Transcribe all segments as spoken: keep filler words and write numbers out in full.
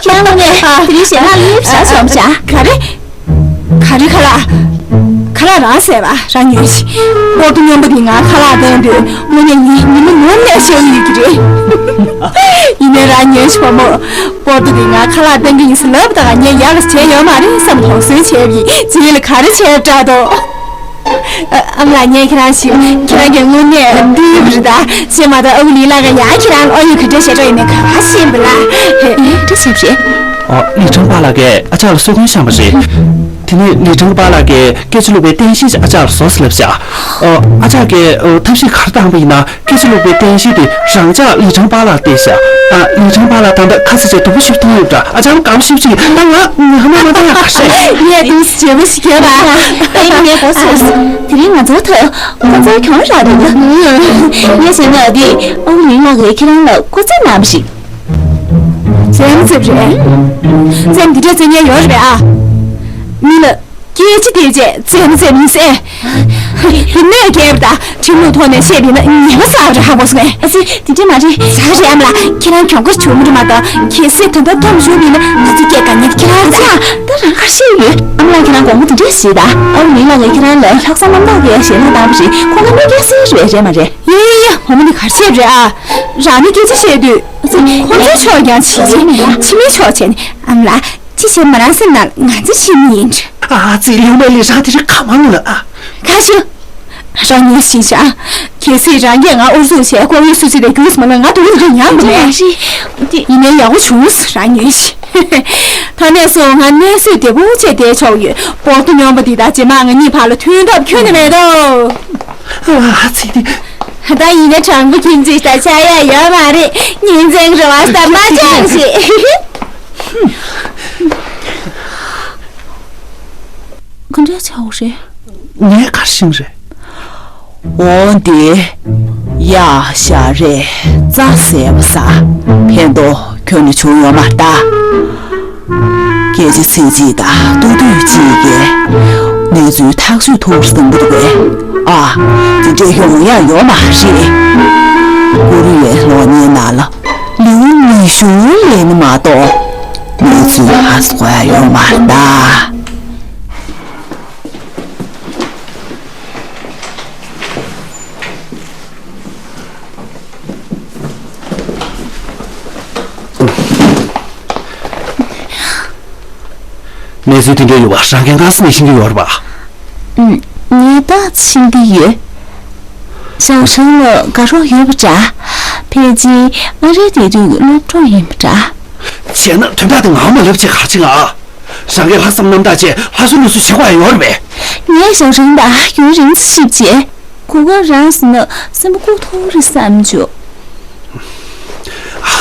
ཁྱེད་རང་ངས་དེ་རིང་ཞལ་ལག་ལེན་བྱ་བྱོམ་བྱ། ག་རེ། ག་རེ་ཁ་ལག་ཁ་ལག་རང་ཟས་པ་རང་ཉོས་ཤིག་པོར་ཏོ་སྨྱོན་པ་འདི་ང་ཁ་ལག་བསྟན་དུས་དངོས་གནས་ཉི་ཉི་མ་ནོར་ནས་ཤེས་ཡོད་ཀྱི་རེད། ཡིན་ནའི་རང་ཉོས་ཤིག་བུ་མོ། པོར་ཏོ་འདི་ང་ཁ་ལག་བསྟན་གི་ཡིན་ཟེར་ལབ་ད་ངས་ཡག་ལ་བྱས་ཡོད་མ་རེད་བསམ་དོགས་ཟོན་བྱས་པ་ཡིན། རྗེས་ལ་ག་རེ་བྱས་དྲག་དོ། ཨ་ཨ་མ་ལགས་ངས་ཁྱེད་རང་ཞིག་ཁྱེད་རང་གི་དངོས་གནས་བསྟུན་པ་རེད་ད། ཅེས་མ་ད་ཨ་ཁུ་ལི་ལགས་ཀྱིས་ཡང་ཁྱེད་རང་ཨ་ཡུ་གི་འདྲ་བྱས་འགྲོ་ཡིན་ནས་ག་པར་ཤེས་པ་ལ། ཨེ་འདྲ་བྱས་པ་རེད། ཨ་ལི་ཁྲང་པ་ལགས་ཀྱིས་ཨ་ཅག་ལ་གསོལ་སྟོན་བཤམས་པ་རེད། དེ་ནས་ལི་ཁྲང་པ་ལགས་ཀྱིས་སྐད་ཆ་ལུག་པའི་རྟེན་གཞི་ཅིག་ཨ་ཅག་ལ་བཟོ་ཟེར་ལབ་བཞག་ཨ་ཨ་ཅག་གིས་ཨ་ཐབས་ཤེས་ག་རེ་བཏང་པ་ཡིན་ན། སྐད་ཆ་ལུག་པའི་རྟེན་གཞི་དེ་རང་ཅག་ལི་ཁྲང་པ་ལགས་བལྟས་ཤག་ཨ་ལི་ཁྲང་པ་ལགས་ད་ལྟ་ཁ་ཟས་བྱས་སྡུག་པོ་ཞིག་མཐོང་ཡོད་པ་འདྲ། ཨ་ཅག་དགའ་པོ་ཞེ་པོ་ཅིག་ད་ང་ང་ཧ་མ་མ་ད་ཡག་ག་ཤེས། ངས་དུས་སུ་བརྗོད་པ་ཞིག་བརྗོད་པ། ཨེ་ངས་གོ་སོང་། དེ་རིང་ང་ཚོའི་ཐོག་ཁོ་ཚོའི་གྱོང་རག་འདུག་ངས་བྱས་ན་འདི་ཨ་ཁུ་ལི་ལགས་ཀྱིས་ཁྱེད་རང་ལ་སྐུ་རྩེད་གནང་བ་ཞིག་བྱས་མ་ཚེ་རེད། བཙན་འདི་འདྲ་བཙན་ཉན་ཡོད་རེད་ཨ། མི་ལ། སྐད་ཆ་དེ་བྱས་རྩེད་མོ་རྩེད་མི་སྲིད། དེ་གནས་རྒྱས་པ་དང་ཁྲིམས་ལུགས་ཐོག་ནས་བཤད་པ་ཡིན་ན་ཉེས་པ་བསགས་པ་འདྲ་ཧ་གོ་སོང་ངས། ཨ་ཙི་དེ་འདྲ་མ་རེད། ཟ་རེད་ཨ་མ་ལགས། ཁྱེད་རང་གྱོང་ཁ་བྱུང་མ་རེད་མ་གཏོགས་གལ་སྲིད་ད་ལྟ་འཐོམ་བཞུགས་པ་ཡིན་ན་ང་ཚོ་སྐད་དགའ་ཉེ་ཁྱེད་རང་ཚ། ད་རང་གར་ཤེས་ཡོད། ཨ་མ་ལགས་ཁྱེད་རང་དགོངས་པ་དེ་འདྲ་བཞེས་ད། ཨ་མ་ལི་ལགས་ཀྱིས་ཁྱེད་རང་ལ་ལྷག་བསམ་རྣམ་དག་གིས་ཞལ་ལག་བཏང་བ་རེད། ཁོང་ཁ་མི་སྐྱེ་སེ་རེད་རེད་མ་རེད། ཡ་ཡ་ཡ་བུ་མོ་འདི་གར་བཤད་རེད་ཨ། རང་ནི་སྐད་ཆ་བཤད་དུས་ཁོ་ཚོའི་ཕྱོགས་ཀྱང་བྱེད་ཅིག་ཕྱི་མིའི་ཕྱོགས་བྱས་ནས་ཨ་མ་ལགས། ཅི་བྱེད་མ་རང་སེམས་ནང་ང་ཚོ་ཤི་མི་ཡིན། ཨ་ཙི་ལིའུ་མེ་ལི་རང་དེ་རིང་ཁ་མང་ལ་ཨ། ཁ་ཤོ། རང་ཉོན་ཤིག་བྱ། གལ་སྲིད་རང་གིས་ང་ཨུ་ཚུགས་བྱས་ལྐོག་གཡོ་སུ་ཚིག་དེ་རྒྱུགས་མ་ལ་ང་སྡུག་རུ་ཡང་མི་ལས། ཡིན་ནའི་ཡག་པོ་བྱུང་རང་ཉོན་ཤིག་ད་ནས་བཟུང་ང་གནས་ཚུལ་བདེ་པོ་བྱས་བསྡད་ཆོག་ཡོད། པོར་ཏོ་སྨྱོན་པ་འདི་དང་རྗེས་མ་ང་གཉིས་བར་ལ་མཐུན་ཐབས་ཁྱོན་ནས་མེད་དོ། ཨ་ཙི་དེ། ད་ཡིན་ན་དྲང་པོ་ཁྱིམ་མཚེས་དང་ཆགས་ཡ་ཡོད་མ་རེད། ཉིན་མཚན་རེ་བ་ལྟར་མ་ཆགས་ཞེས། ག་འདྲ་ཆགས་རེད། ངས་གར་ཤིང་རེད། འོ་འདི། ཡ་ཞག་རེད་རྩྭ་ཟས་པ་ས། ཕན་ཐོགས་ཁྱོན་ནས་བྱུང་ཡོད་མ་རེད་ད། སྐད་ཆ་ཚིག་གཅིག་དང་ཏུ་ཏུ་གཅིག་གིས་གནས་ཚུལ་ཐག་གཅོད་ཐུབ་བསམ་གྱི་འདུག་པས། ཨ། དེ་འདྲ་ཡོང་ཡག་ཡོད་མ་རེད། ཀོ་རི་ཡའི་གློག་བརྙན་ནང་ལ་ལེའུ་ཉི་ཤུ་ལེན་ནི་མ་གཏོགས་གནས་ཚུལ་ཧ་གོ་ཡག་ཡོད་མ་རེད་ད། གནས་ཚུལ་དེ་འདྲ་ཡོད་པ་རང་གིས་སྔ་ས་ནས་ཤེས་ཀྱི་ཡོད་རེད་པ། ངས་ཏག་ཏག་ཤེས་ཀྱི་ཡོད། ཞའོ་ཧྲན་ལ་དགའ་རོགས་ཡོད་པ་འདྲ། ཕལ་ཆེར་ཨ་རིའི་དེ་དུས་ཀྱི་སློབ་གྲོགས་ཡིན་པ་འདྲ། བྱས་ན་དོན་དག་དེ་ངའི་མ་ལབ་བྱས་ག་རེ་བྱེད་ང་། རང་གིས་ལྷག་བསམ་རྣམ་དག་བྱས་ལྷ་བཟོ་ལུགས་སྲོལ་བྱེད་དགོས་ཡ་ཡོད་རེད་པས། ངས་ཞའོ་ཧྲན་དང་ཡུན་རིང་ཙམ་ཞིབ་བྱས། གོ་སྐབས་རག་སོང་ན་སེམས་པ་སྐུ་མཐོ་རེད་བསམ་བྱུང་།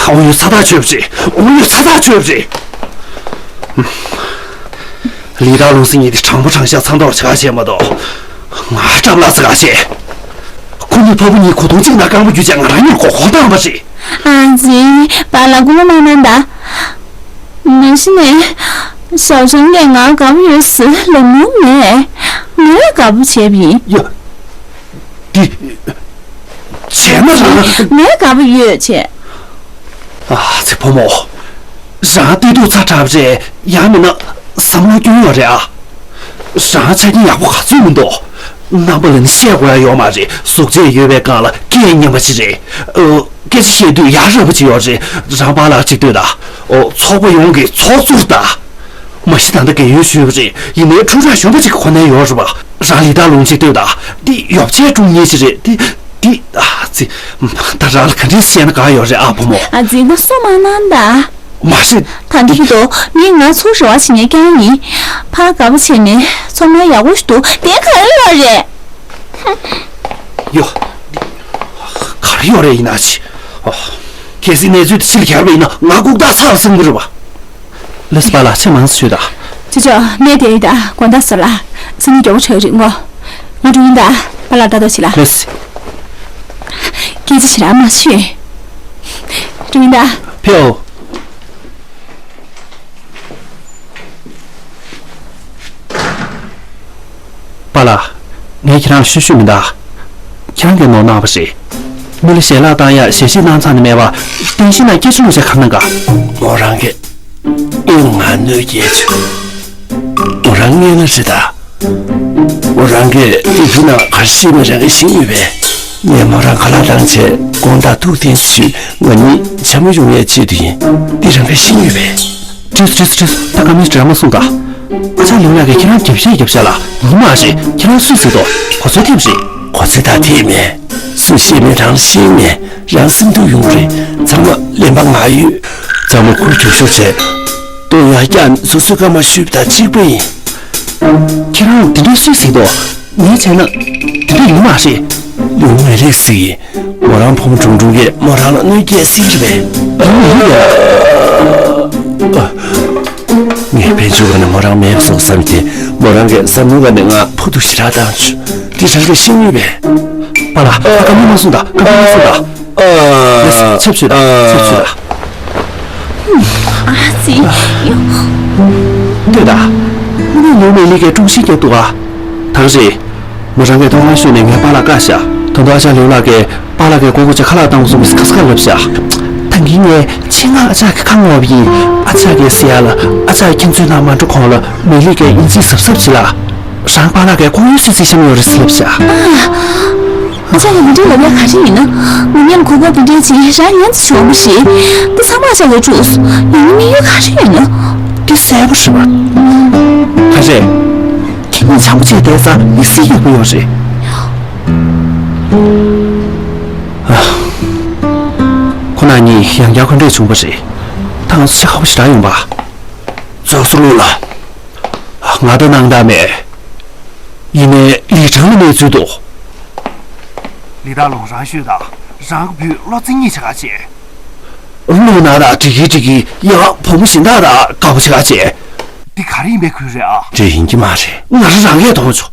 དབང་ཡོད་ས་ཐག་ཆོད་པ་རེད། དབང་ཡོད་ས་ཐག་ཆོད་པ་རེད། ལི་ཏཱ་ལུང་སྲིད་གཉིས་དེ་དྲང་པོ་དྲང་བཞག་ཚང་ཐོག་བྱ་བྱེད་མ་གཏོགས། ང་སྐྲག་ལག་ཟ་ག་བྱེད། ཁོ་གཉིས་ཕ་བུ་གཉིས་གོ་དོན་གཅིག་ན་རྐང་པ་བརྒྱུད་བྱས་ང་རང་ཉིད་མགོ་སྐོར་བཏང་བ་རེད། ཨ་ཙི། པཱ་ལགས་སྐུ་ངོ་མ་གནང་དང་། མ་གཞི་ནས་ཞའོ་ཧྲན་གྱིས་ང་དགའ་པོ་ཡོད་ཟེར་ལབ་མྱོང་མེད། ངས་དགའ་པོ་བྱས་པ་ཡིན། ཡ། འདི། བྱས་ན་རང་། ངས་དགའ་པོ་ཡོད་བྱས། ཨ་ཙི་བུ་མོ། རང་བདེ་སྡུག་ཚ་དྲགས་པ་རེད། ཡང་མིན་ན་བསམ་བློ་སྐྱོན་ཡོད་རེད་ཨ། རང་ཆ་རྐྱེན་ཡག་པོ་ག་ཚོད་མི་འདུག་རྣམ་པ་ལ་ནི་བཤད་དགོས་ཡ་ཡོད་མ་རེད། གཟུགས་བྱད་ཡོད་པའི་སྒང་ལ་སྐད་སྙན་པ་ཅིག་རེད། ཨོ། སྐད་ཆ་བཤད་དུས་ཡ་རབས་པ་ཅིག་ཡོད་རེད། རང་པཱ་ལགས་གཅིག་ལྟོས་དང་། ཨོ། ཚོགས་པ་ཡོངས་ཀྱི་ཚོགས་གཙོ་རེད་ད། མ་གཞི་ད་ལྟ་རྒས་ཡོལ་ཞུས་པ་རེད། ཡིན་ནའི་ཕྲུ་གུ་གཞོན་པ་ཅིག་གི་གོ་གནས་ཡོད་རེད་པ། རང་ལི་ཏཱ་ལུང་གཅིག་ལྟོས་དང་། འདི་ཡོ་བྱད་སྒྲུབ་མཁན་ཅིག་རེད། འདི། འདི། ཨ་ཙི། ད་རང་ལ་ག་འདྲས་བཤད་ན་དགའ་ཡོད་རེད་ཨ་བུ་མོ། ཨ་ཙི་ད་སོ་མ་གནང་ད། མ་རེད། ད་འདི་འདུག་མིས་ང་ཚོར་རེ་བ་བྱེད་མཁན་རྐྱང་ཡིན། ཕར་དགའ་པོ་བྱས་ནས་ཚོར་སྣང་ཡག་པོ་ཞིག་འདུག་དེ་ག་རེ་ཡོད་རེད། ཡོ། ག་རེ་ཡོད་རེད་ཡིན་ན་ཅི། ཨ། གལ་སྲིད་གནས་ཚུལ་དེ་ཕྱིར་གྱར་བ་ཡིན་ན་ང་ལྐུགས་རྟགས་ཚར་བ་བསམ་གྱི་རེད་པ། ལགས་སོ་པཱ་ལགས་ཕྱིར་མང་ཙམ་ཞུས་དང་། ཅོ་ཅོ་གནས་བསྡད་ཡོད་དང་དགོང་དག་ཟོ་ལ། སང་ཉིན་མགྱོགས་པོ་ཆགས་ཀྱི་རེད་ངོ་། ང་འགྲོ་ཡིན་ད། པཱ་ལགས་ལྟ་རྟོག་བྱེད་ལ། ལགས་སོ། སྐད་ཆ་ཞེ་དྲག་མ་བཤད། འགྲོ་ཡིན་ད། ཕེའོ། པཱ་ལགས། ངས་ཁྱེད་རང་ལ་ཤོད་ཤོད་མི་གདའ། ཁྱེད་རང་གིས་ནོར་གནང་བ་རེད། མི་ལ་ཞལ་ལག་བཏང་ཡག་ཞལ་བཞེས་གནང་ཚར་ནས་མེད་པ། རྟེན་གཞི་ནང་སྐད་ཆ་ལུག་བཤད་ག་གནང་ག་མོ་རང་གིས། ཨེ་ང་གནོད་སྐྱེལ་བྱེད། མོ་རང་ངན་ན་རེད་ད། མོ་རང་གིས་དེ་བུ་ན་ག་རེ་བཤད་མིན་རང་གིས་ཤེས་ཡོད་པས། ངས་མོ་རང་ཁ་ལག་བཏང་བྱས་དགོང་དག་ཐུག་ཐེངས་ཤིག་ང་གཉིས་འཆམ་པོ་ཡོང་ཡས་ཆེད་དུ་ཡིན། འདི་རང་གིས་ཤེས་ཡོད་པས། ཁྲིས་ཁྲིས་ཁྲིས། ད་ཀ་མིས་དྲན་མ་སོང་ད། ཨ་ཅག་ལེའུ་ལགས་ཀྱིས་ཁྱེད་རང་རྒྱབ་བཤད་རྒྱབ་བཤད་ལ་ཡོང་མ་ཤེས། ཁྱེད་རང་སུས་ཟེར་དོ། གོ་ཚོད་ཐེབས་ཤིག་གོ་ཚོད་ད་ཐེབས་མེད། སུས་བཤད་མེད་རང་ཤེས་མེད། རང་སེམས་སྡུག་ཡོང་རེད། ཚང་མ་གླེན་པ་ང་ཡོད། ཚང་མ་ཁུར་རྒྱུག་ཤོག་བྱས། ལྟོ་ཡར་བཀྱག་ནས་སོ་སོའི་སྐར་མ་བཤུས་པ་དང་གཅིག་པ་ཡིན། ཁྱེད་རང་དེ་འདྲའི་སུས་ཟེར་དོ། ངས་བྱས་ན་དེ་འདྲ་ཡིན་མ་རེད། ལུང་མེད་ལེགས་ཟིག་ཡིན། མོ་རང་ཕོ་མོ་གྲུང་གྲུང་གིས་མོ་རང་ལ་གནོད་སྐྱེལ་སྲིད་ཀྱི་རེད། ངས་དཔལ་འབྱོར་ག་ནས་མོ་རང་མེད་པ་བཟོ་བསམ་གྱི། མོ་རང་གིས་བསམ་བློ་ག་ནས་ང་ཕོ་ཐུག་ཞེ་དྲག་བཏང་བྱུང་། འདི་རང་གིས་ཤེས་ངེས་པས། པཱ་ལགས། ཨ། བཀའ་མོལ་མ་གསུངས་དང་། བཀའ་མོལ་མ་གསུངས་དང་། ཨ། ལགས་སོ། ཚབ་ཞུས་དང་། ཚབ་ཞུས་དང་། ཨ་ཙི། ལྟོས་དང་། དངོས་གནས་ལུང་མེད་ལེགས་ཀྱིས་དཀྲུག་ཤིང་རྒྱག་འདུག་ག་ད་ག་རེད། མོ་རང་གིས་ཐོག་མར་ཤོད་ནས་ངའི་པཱ་ལགས་བཀག་བཞག་ད་དུང་ཨ་ཅག་ལེའུ་ལགས་ཀྱིས་པཱ་ལགས་ཀྱི་མགོ་སྐོར་བྱས་ཁ་ལག་བཏང་སོང་བས་ཁ་ས་ཁ་ལབ་བཞག་ད་གིན་ངས་ཆེད་མངགས་ཨ་ཅག་གི་ཁ་སྔོག་པ་ཡིན། ཨ་ཅག་གིས་ཟེར་ཡག་ལ་ཨ་ཅག་ཁྱེད་ཚོའི་ནང་མ་འགྲོ་གོང་ལ་མེ་ལི་ཀའི་ཡིན་ཚིག་གཟབ་གཟབ་བྱེད་ལ། རང་པཱ་ལགས་ཀྱིས་ལྐོག་གཡོ་བྱེད་རྩིས་བཞག་ཡོད་རེད་ཟེར་ལབ་བཞག་ཨ་ཅག་གིས་འདི་འདྲའི་ལབ་ཡག་ག་རེ་ཡིན་ན། ངོ་མ་ལ་གོ་སྐབས་འདི་འདྲའི་ཅིག་རང་ཡང་ཅིག་བྱུང་བ་རེད། འདི་ཚང་མ་ཨ་ཅག་གིས་དཀྲུགས་སོང་། ཡང་ན་དམིགས་ཡུལ་ག་རེ་ཡོད་ན། འདི་གསལ་པོ་རེད་པ། ག་རེ། ཁྱེད་གཉིས་བྱམས་པོ་བྱས་བསྡད་ཙང་མི་སྲིད་ཡག་པོ་ཡོད་རེད། ཨ། ཁོ་རང་གཉིས་ཡང་བསྐྱར་འཁོན་འགྲས་བྱུང་བ་རེད། ད་ང་ཚོ་ཆེ་ཁག་པོ་ཞེ་དྲག་ཡོང་པ། ཚོགས་གཙོ་ལགས། ང་ད་སྣང་དག་མེད། ཡིན་ནའི་ལི་ཀྲང་ལ་གནས་ཚུལ་འདུག་ལི་ཏ་ལུང་རང་ཤོད་དང་། རང་གི་བུས་བློ་རྩེ་གཉིས་བྱེད་ག་བྱེད། བློ་ན་ད་འགྲིག་གི་འགྲིག་གི། ཡང་བུ་མོ་གཞན་དག་ལ་དགའ་པོ་བྱེད་ག་བྱེད། འདི་ག་རེ་ཡིན་པའི་ཁུལ་རེད་ཨ། འདྲ་ཡིན་གྱི་མ་རེད། ང་རང་རང་གིས་མཐོང་བྱུང་།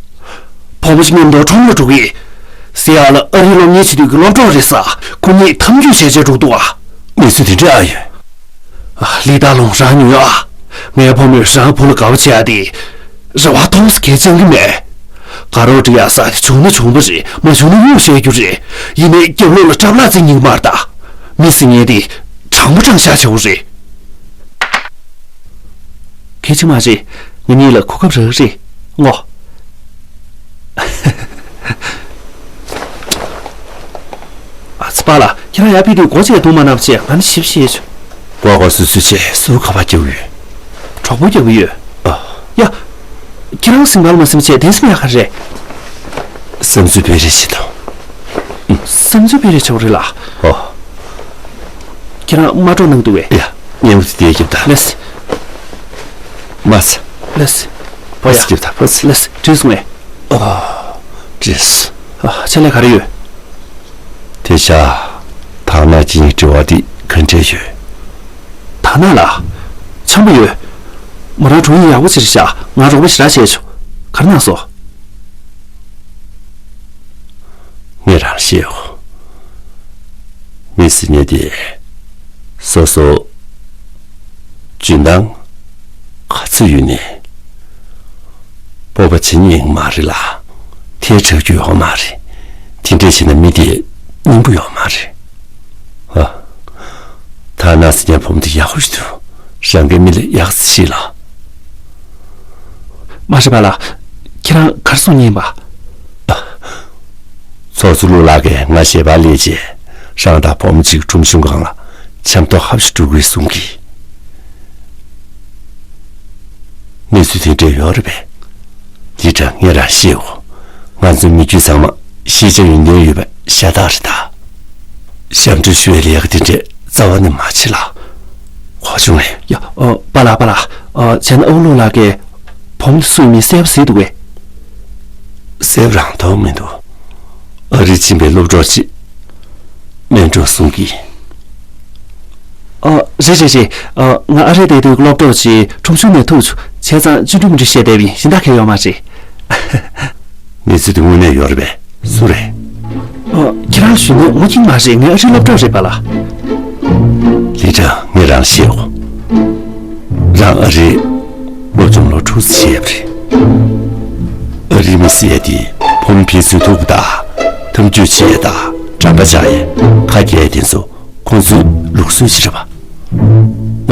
བུ་མོ་གཅིག་མཉམ་དུ་ཁྲོམ་ལ་འགྲོ་གི་ཡིན། ཟེར་ཡག་ལ་ཨ་རིའི་སློབ་གཉེར་བྱེད་དུས་ཀྱི་སློབ་གྲོགས་རེད་ཟེར། ཁོ་གཉིས་འཐམ་འཁྱུག་བྱས་བྱས་འགྲོ་འདུག་ཨ། གནས་ཚུལ་དེ་འདྲ་ཨ་ཡོད། ཨ། ལི་ཏ་ལུང་རང་ཉོན་ཨ། ངའི་བུ་མོས་རང་བུ་ལ་དགའ་པོ་བྱེད་ཡག་དེ། རེ་བ་ཏོག་ཙམ་གལ་འགངས་ཀྱི་མེད། དགའ་རོགས་འགྲིག་ཡག་ས་དེ་བྱུང་ན་བྱུང་བ་རེད། མ་བྱུང་ན་གཡོག་བཤད་རྒྱུ་རེད། ཡིན་ནའི་རྒྱབ་ལོགས་ལ་སྐྲག་ལག་རྩེད་ཉན་གྱི་མ་རེད་ད། མི་ཟེར་མཁན་དེ་དྲང་པོ་དྲང་བཞག་བྱེད་དགོས་རེད། གལ་ཆེ་མ་རེད། ང་གཉིས་ལ་གོ་སྐབས་རག་རེད། ངོ་། ཨ་ཙི། པཱ་ལགས། ཁྱེད་རང་ཡར་ཕེབས་དུས་སྒོ་ཕྱེ་གཏོང་མ་གནང་བ་བྱས། ང་ནི་ཞིབ་ཞིབ་བྱས་བྱུང་། ཀོ་ཀོ་སུ་སུ་བྱས་སུ་ཁ་པར་རྒྱག་ཡོད། གྲོགས་པོ་རྒྱག་གི་ཡོད། ཨ། ཡ། ཁྱེད་རང་སེམས་པ་ལ་མ་སེམས་བྱས་དེ་སེམས་ཡག་ག་རེད། བསམ་ཚུལ་སྤེལ་རེས་བྱེད་དང་། བསམ་ཚུལ་སྤེལ་རེས་བྱེད་པ་རེད་ལ། ཨོ། ཁྱེད་རང་མ་འགྲོ་གནང་འདུག་བས། ཡ། སྙན་པོ་དེ་རྒྱབ་དང་། ལགས་སེ། མ་སེ། ལགས་སེ། ཕོ་ཡ། མ་སེ་རྒྱབ་དང་ཕོ་སེ། ལགས་སེ། བྲིས་སོང་ངས། ཨོ། བྲིས། ཨ། ཆེད་ལས་ག་རེ་ཡོད། དེ་བྱ། དག་སྣང་ཅན་གྱི་དྲི་བ་འདི་ག་འདྲས་ཡོད། དག་སྣང་ལགས། འཆམ་པོ་ཡོད། མོ་རང་དྲུང་ཡིག་ཡག་པོ་ཅིག་རེད་ཤག་ང་རོགས་པ་ཞེ་དྲག་བྱས་བྱུང་། ག་རེ་གནང་སོང་། ངས་རང་ཤེས་འོ། མི་ཟེར་མཁན་དེ། སོ་སོ། འཇོན་ཐང་། ག་ཚོད་ཡོད་ནའི། སྤོབས་པ་བྱེད་མཁན་མ་རེད་ལ། ཐལ་དྲགས་རྒྱུ་ཡོད་མ་རེད། དེ་འདྲས་བྱས་ན་མི་དེ་སྙིང་པོ་ཡོད་མ་རེད། ཨ། ཐ་ན་ཟེར་མཁན་བུ་མོ་དེ་ཡག་པོ་ཞིག་འདུག་རང་གི་མི་ལ་ཡག་ཙམ་བྱེད་ལ། མ་རེད་པཱ་ལགས། ཁྱེད་རང་ག་རེ་གསུང་མཁན་ཡིན་པ། ཚོགས་གཙོ་ལུའུ་ལགས་ཀྱིས་ང་ཞལ་པར་སླེབས་རྗེས་རང་དང་བུ་མོ་གཅིག་ཁྲོམ་གཞུང་སྒང་ལ་འཆམ་ཐོག་ཧབ་ཞིག་འགྲོ་དགོས་གསུང་གི། གནས་ཚུལ་དེ་འདྲ་ཡོད་རེད་པས། ལི་ཀྲང་ངས་རང་ཤེས་འོ། ང་ཚོའི་མི་རྒྱུད་ཚང་མ་ཤེས་བྱ་ཡོན་ཏན་ཡོད་པ་ཤ་སྟག་རེད་ད། ཞབས་འདྲེན་ཞུ་བའི་ལས་ཀ་དེ་འདྲས་རྩ་བ་ནས་མ་བྱེད་ལ། གོ་བྱུང་ངས། ཡ། ཨོ། པཱ་ལགས། པཱ་ལགས། ཨོ། བྱས་ན་ཨོ་ལུའུ་ལགས་ཀྱིས་བུ་མོ་སུ་ཡིན་མིན་གསལ་པོ་གཟིགས་འདུག་གས། གསལ་པོ་རང་མཐོང་མི་འདུག་ཨ་རི་ཕྱིན་པའི་སློབ་གྲོགས་ཅིག་མིན་འགྲོ་གསུང་གི། ཨ། རེད་རེད་རེད། ཨ། ང་ཨ་རི་བསྡད་དུས་སློབ་གྲོགས་ཅིག་ཁྲོམ་གཞུང་ནས་ཐུག་བྱུང་། བྱས་ཙང་ཅི་འདྲ་མི་འདྲ་བཤད་བསྡད་པ་ཡིན། གཞན་དག་གང་ཡང་ཡོད་མ་རེད། གནས་ཚུལ་དེ་དངོས་གནས་ཡོད་རེད་པས། སུ་རེད། ཨ། ཁྱེད་རང་ཞུས་ན་ངོ་མཁྱེན་མ་རེད། ངའི་ཨ་རིའི་སློབ་གྲོགས་རེད་པཱ་ལགས། ལི་ཀྲང་ངས་རང་ཤེས་འོ། རང་ཨ་རིའི་སློབ་སྦྱོང་ལོ་དྲུག་ཙམ་བྱས་པ་རེད། ཨ་རིའི་མི་ཟེར་ཡ་དེ་ཕོ་མོ་ཕན་ཚུན་ཐུག་པ་དང་འཐམ་འཁྱུག་བྱེད་ཡ་དང་འགྲམ་པ་བཅག་ཡ་ཁ་རྒྱག་ཡ་དེ་ཚོ་ཁོང་ཚོའི་ལུགས་སྲོལ་ཞིག་རེད་པ། ང་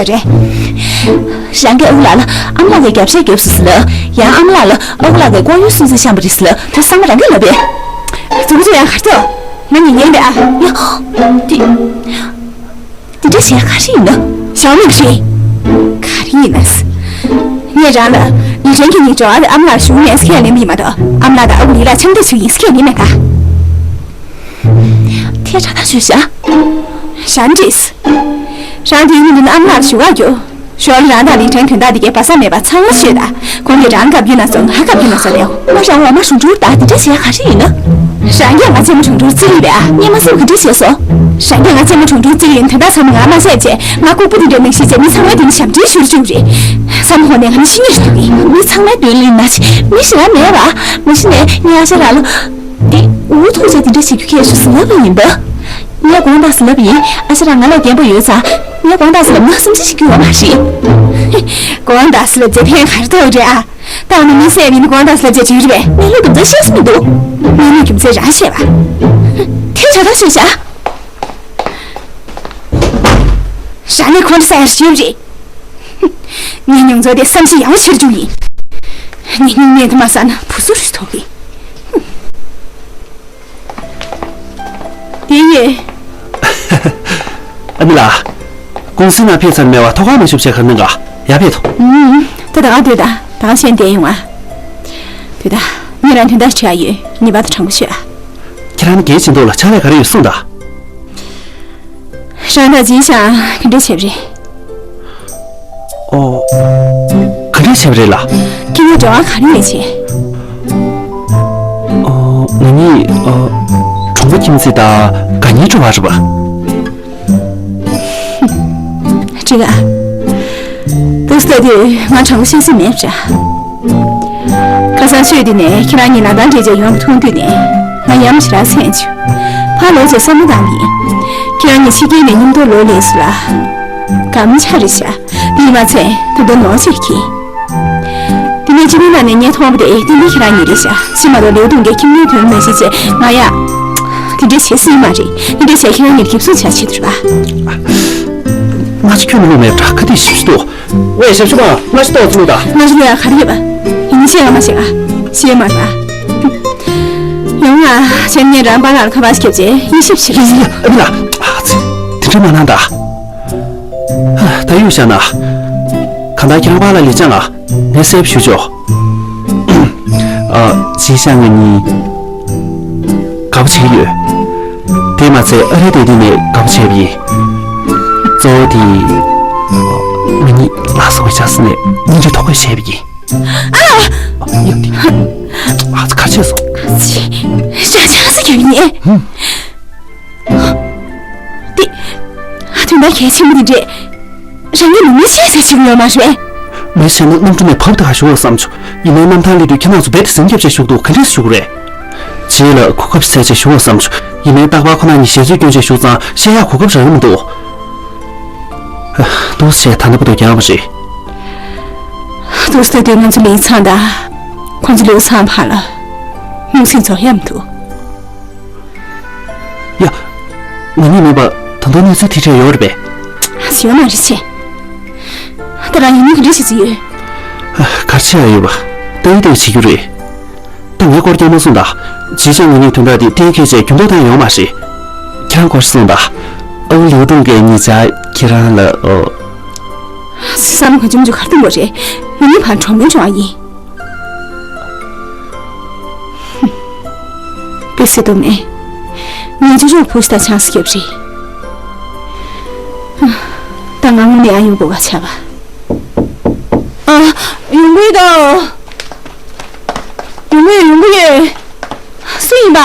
ཡོད་རེད། རང་གིས་ཨ་ཁུ་ལགས་ལ་ཨ་མ་ལགས་ཀྱིས་རྒྱབ་བཤད་རྒྱབ་སོང་ཟེར་ལབ། ཡང་ཨ་མ་ལགས་ལ་ཨ་ཁུ་ལགས་ཀྱིས་ལྐོག་གཡོ་སུན་གཙེར་བཤམས་པ་རེད་ཟེར་ལབ། དེ་ཚང་མ་རང་གིས་ལབ་པས། ཙུ་གུ་ཙུ་ཡང་གར་ཐོག་ང་ཉན་ཉན་པས་ཨ། ཡ། དེ། དེ་འདྲ་བྱས་ག་རེ་ཡིན་ན། ཞའོ་མིང་ཧྲི། ག་རེ་ཡིན་ན། ངས་རང་ལ་ལི་ཁྲེན་གྱིས་ངའི་སྦྱོར་བ་དེ་ཨ་མ་ལགས་ལ་ཞུ་མེད་ཟེར་ཁས་ལེན་པ་ཡིན་མ་གཏོགས། ཨ་མ་ལགས་དང་ཨ་ཁུ་ལི་ལགས་འཆམ་མཐུན་བྱུང་ཡིན་ཟེར་ཁས་ལེན་མེད་ད། ཐལ་དྲགས་ཐག་ཆོད་བཞག་ཞན་ཏིས། རང་དེའི་སྔོན་དུ་ཨ་མ་ལགས་ལ་ཞུ་ག་རྒྱུ། ཞོར་ལ་རང་དང་ལི་ཁྲེན་དོན་དག་འདི་གའི་བར་མཚམས་མེད་པར་ཚང་མ་ཤོད་ད། ཁོང་གིས་རང་བཀའ་བརྒྱུད་ན་སོང་། ང་བཀའ་བརྒྱུད་ན་སོང་ལབ། ང་རང་འོ་མ་གཞུང་གྲུར་ད་འདི་འདྲ་བྱས་ག་རེ་ཡིན་ན། རང་གིས་ང་རྩེད་མོ་གཞུང་གྲུར་བརྩི་ཡིན་པས་ཨ། སྔོན་མ་སེམས་ག་འདྲ་བྱས་སོང་། རང་གིས་ང་རྩེད་མོ་གཞུང་གྲུར་བརྩི་ཡིན་དོན་དག་ཚང་མ་ང་མ་བཤད་བྱས། ང་ལྐུགས་པ་འདི་འདྲ་ནང་བཞིན་བྱས། མི་ཚང་མའི་མདུན་ལ་ཞབས་འདྲེན་ཞུ་རུ་བཅུག་རེད། བསམ་ཧོ་ནས་ང་ནི་ཤི་ཉེར་འདུག་གི། མི་ཚང་མའི་མདུན་ལ་ཡིན་ན་ཆེ། མི་ཞིག་ང་མེད་པ། མ་གཞི་ནས་ངའི་ཨ་ཅག་རང་ལ། འདི་འུ་ཐུག་བྱས་འདི་འདྲ་བྱེད་རྒྱུ་ཁྱད་ཞུ་ཟིན་ལབ་པ་ཡིན་པ། ངས་དགོངས་དག་ཟིན་ལབ་ཡིན། ཨ་ཅག་རང་ང་ལས་རྒན་པོ་ཡོད་ཙང་། ངས་དགོངས་དག་ཟིན་ལབ་ན་བསམ་ཚུལ་ཞིག་སྐྱོན་ཡོད་མ་རེད། དགོངས་དག་ཟིན་ལབ་རྗེས་ཕན་ག་རེ་ཐོགས་རེད་ཨ། ད་འོ་ན་མི་བསད་མིན་དགོངས་དག་ཟིན་ལབ་རྗེས་བྱེད་རེད་པས། གནས་ལུགས་རྒྱུ་མཚན་ཤེས་སུ་མི་འདུག་གནས་ལུགས་རྒྱུ་མཚན་རང་ཤེས་པ། ཐལ་ཆོག་ཐག་ཆོད་བཞག་རང་ནས་ཁོང་ཚོ་ས་ཡར་ཞིབ་རེད། ངའི་མྱོང་ཚོར་དེ་བསམ་གཞིག་ཡག་པོ་བྱེད་རྒྱུ་ཡིན། ངའི་སྙིང་ནད་དེ་མ་ཟ་ན་བུ་སུ་རུ་ཐོག་གི། དེ་ཡིན། ཨ་མ་ལགས། ཀུང་སི་ནང་ཕེབས་ཚར་མེད་པ་ཐོག་ཁར་མ་བཞུགས་བྱས་ག་རེ་གནང་ག་ཡར་ཕེབས་ཐོ། ཨུམ། ད་ད་ག་སྡོད་ད། ད་ག་བཤད་བསྡད་ཡོང་ཨ། སྡོད་ད། ངས་རང་དོན་དག་ཞིག་དྲི་ཡ་ཡོད། ངེས་པར་དུ་དྲང་པོ་ཤོད་ཨ། ཁྱེད་རང་ནི་གལ་ཆེན་འདུག་ལ། ཕྱག་ལས་ག་རེ་ཡོད་གསུངས་དང་། རང་དང་ཇི་ཞང་ག་འདྲ་བྱས་པ་རེད། ཨོ། ག་འདྲ་བྱས་པ་རེད་ལ། ཁྱེད་གཉིས་འབྲེལ་བ་ག་རེ་ཡོད་བྱས། ཨོ། ང་གཉིས་ཨོ། གྲོང་པ་ཁྱིམ་མཚེས་དང་དགའ་ཉེ་འགྲོ་བ་རེད་པ། འགྲིག་ག་དུས་ལྟ་དུས་ང་དྲང་པོ་བཤད་སྲོལ་མེད་པ་འདྲ། ཁ་སང་ཆུ་དེ་ནས་ཁྱེད་རང་གཉིས་ལག་གདང་སྦྲེལ་བྱས་ཡོང་མཐོང་དུས་ནས་ང་ཡ་མ་ཞེ་དྲག་སེམས་བྱུང་། ཕར་ལོག་བྱས་བསམ་བློ་བཏང་གིན། ཁྱེད་རང་གཉིས་ཕྱི་རྒྱལ་ནས་མཉམ་དུ་ལོག་སླེབས་སོང་ལ། གང་ཆ་རེད་ཤག་དེ་མ་ཚད་ད་དུང་ནོར་ཆེར་ཁྱེར། དེ་ནས་སྤྱི་མི་ནང་ནས་ངས་མཐོང་བ་དེ་ཏན་ཏན་ཁྱེད་རང་གཉིས་རེད་ཤག་ཅི་མ་གཏོགས་ལེའུ་ཏུང་གིས་ཁྱིམ་མིའི་དོན་མ་བྱེད་ཅེས་ང་ཡ། དེ་འདྲ་བྱེད་སྲིད་མ་རེད། དེ་འདྲ་བྱས་ཁྱེད་རང་གཉིས་འགེབས་སྲུང་བྱ་ཆེད་དུ་རེད་པ། ང་ཚོ་ཁྱོན་ནས་བློ་མེད་པ་འདྲ། ག་དེ་ཞིབ་ཞིབ་ཏུ། ཝེ་ཞབས་ཞུ་པ། སྔ་ཕྱི་ཏོག་ཙམ་ལ། སྔ་ཕྱི་ལ་ཡང་ག་རེ་ཡོད་པ། ཡིན་ཤེས་ང་མ་ཤེས་ཨ། ཤེས་མ་རེད་པ། ཡོང་ང་། ཁྱེད་ངས་རང་པཱ་ལགས་ལ་ཁ་པར་ཞིག་བརྒྱབ་རྗེས་དབྱེ་ཞིབ་བྱེད་ཀྱི་ཡིན། ཨ་མ་ལགས། ཨ་ཙི། དེ་འདྲ་མ་གནང་ད། ད་གཡུག་བཞག་ན། གང་ལྟར་ཁྱེད་རང་པཱ་ལགས་ལས་བྱང་ང་། ངས་གསལ་པོ་ཞུ་ཆོག་ཨ། ཅི་ཤག་ང་གཉིས་དགའ་པོ་བྱེད་ཀྱི་ཡོད། དེ་མ་ཚད་ཨ་རིར་བསྡད་དུས་ནས་དགའ་པོ་བྱས་པ་ཡིན། གཙོ་བོ་དེ། ང་གཉིས་ལགས་སོ་བའི་ཆ་ས་ནས་གཉེན་སྒྲིག་ཐོ་འགོད་བྱས་པ་ཡིན། ཨ། ཡ་དེ། ཨ་ཙི་ག་རེ་བྱས་སོང་། ཅི། ཤ་ཤ་ས་རྒྱབ་ཡིན། ཧུམ། འདི། དོན་དག་གལ་ཆེན་པོ་འདི་འདྲས། རང་ཉིད་ནི་མི་ཤེས་ཟེར་ཞིག་ཡོད་མ་རེད། མི་ཤེས་ན་གནམ་གྲུ་ནས་བབས་ཏེ་ཧ་ཞུ་བར་བསམ་བྱུང་། ཡིན་ནའི་གནམ་ཐང་སླེབས་དུས་ཁྱེད་རང་ཚོ་རྦད་དེ་ཟིང་རྒྱབ་བྱས་བཞུགས་འདུག་ག་འདྲས་བཞུགས་རེད། རྗེས་ལ་གོ་སྐབས་བཙལ་བྱས་ཞུ་བར་བསམ་བྱུང་། ཡིན་ནའི་རྟག་པར་ཁོ་རང་གཉིས་ཞལ་རྩོད་སྐྱོན་བྱས་བཞུགས་ཙང་བཤད་ཡག་གོ་སྐབས་རག་གི་མི་འདུག་འདུག་ཟེར་ད་ལྟ་བར་དུ་རྒྱག་པ་རེད། འདུག་ཟེར་དུས་ང་ཚོ་ལིའུ་ཚང་དང་། ཁོང་ཚོ་ལིའུ་ཚང་བར་ལ། རྙོག་ཟིང་རྫོགས་ཡག་མི་འདུག་ཡ། ང་གཉིས་མིན་པ་ད་དུང་གནས་ཚུལ་དེ་འདྲ་ཡོད་རེད་པས། ཡོད་མ་རེད་ཆེ། ད་རང་ཡིན་ནི་ག་འདྲ་ཞིག་བརྩི་ཡོད། ག་རེ་བྱེད་ཡ་ཡོད་པ། ཏན་ཏན་བྱེད་རྒྱུ་རེད། ད་ངའི་སྐོར་རྒྱག་མ་གསུངས་ད། ཅི་ཅང་ངེད་གཉིས་དོན་དག་དེ་གཏན་འཁེལ་བྱས་རྒྱུན་འཁྱོངས་བཏང་ཡོད་མ་རེད། ཁྱེད་རང་སྐོར་གསུངས་ད། ཨ་ཁུ་ལིའུ་ཏུང་གིས་ཉེ་ཆར་ཁྱེད་རང་ལ་ཨོ། བསམ་བློ་ག་ཅུང་ཅུང་གར་ཐུག་པ་རེད། ང་གཉིས་བར་གྲོགས་མོལ་བྱུང་བ་ཡིན། ཧུམ། དཔེ་སྲིད་དུ་མེད། ངས་ཅོ་ཅོ་བུ་ཞིག་དང་ཆང་ས་བརྒྱབ་རེད། ད་ང་དངོས་གནས་ཨ་ཡོང་དགོས་པ་ཆགས་པ། ཨ། ཡོང་གི་ཡོད་དོ། ཡོང་གི་ཡོད། ཡོང་གི་ཡོད། སུ་ཡིན་པ།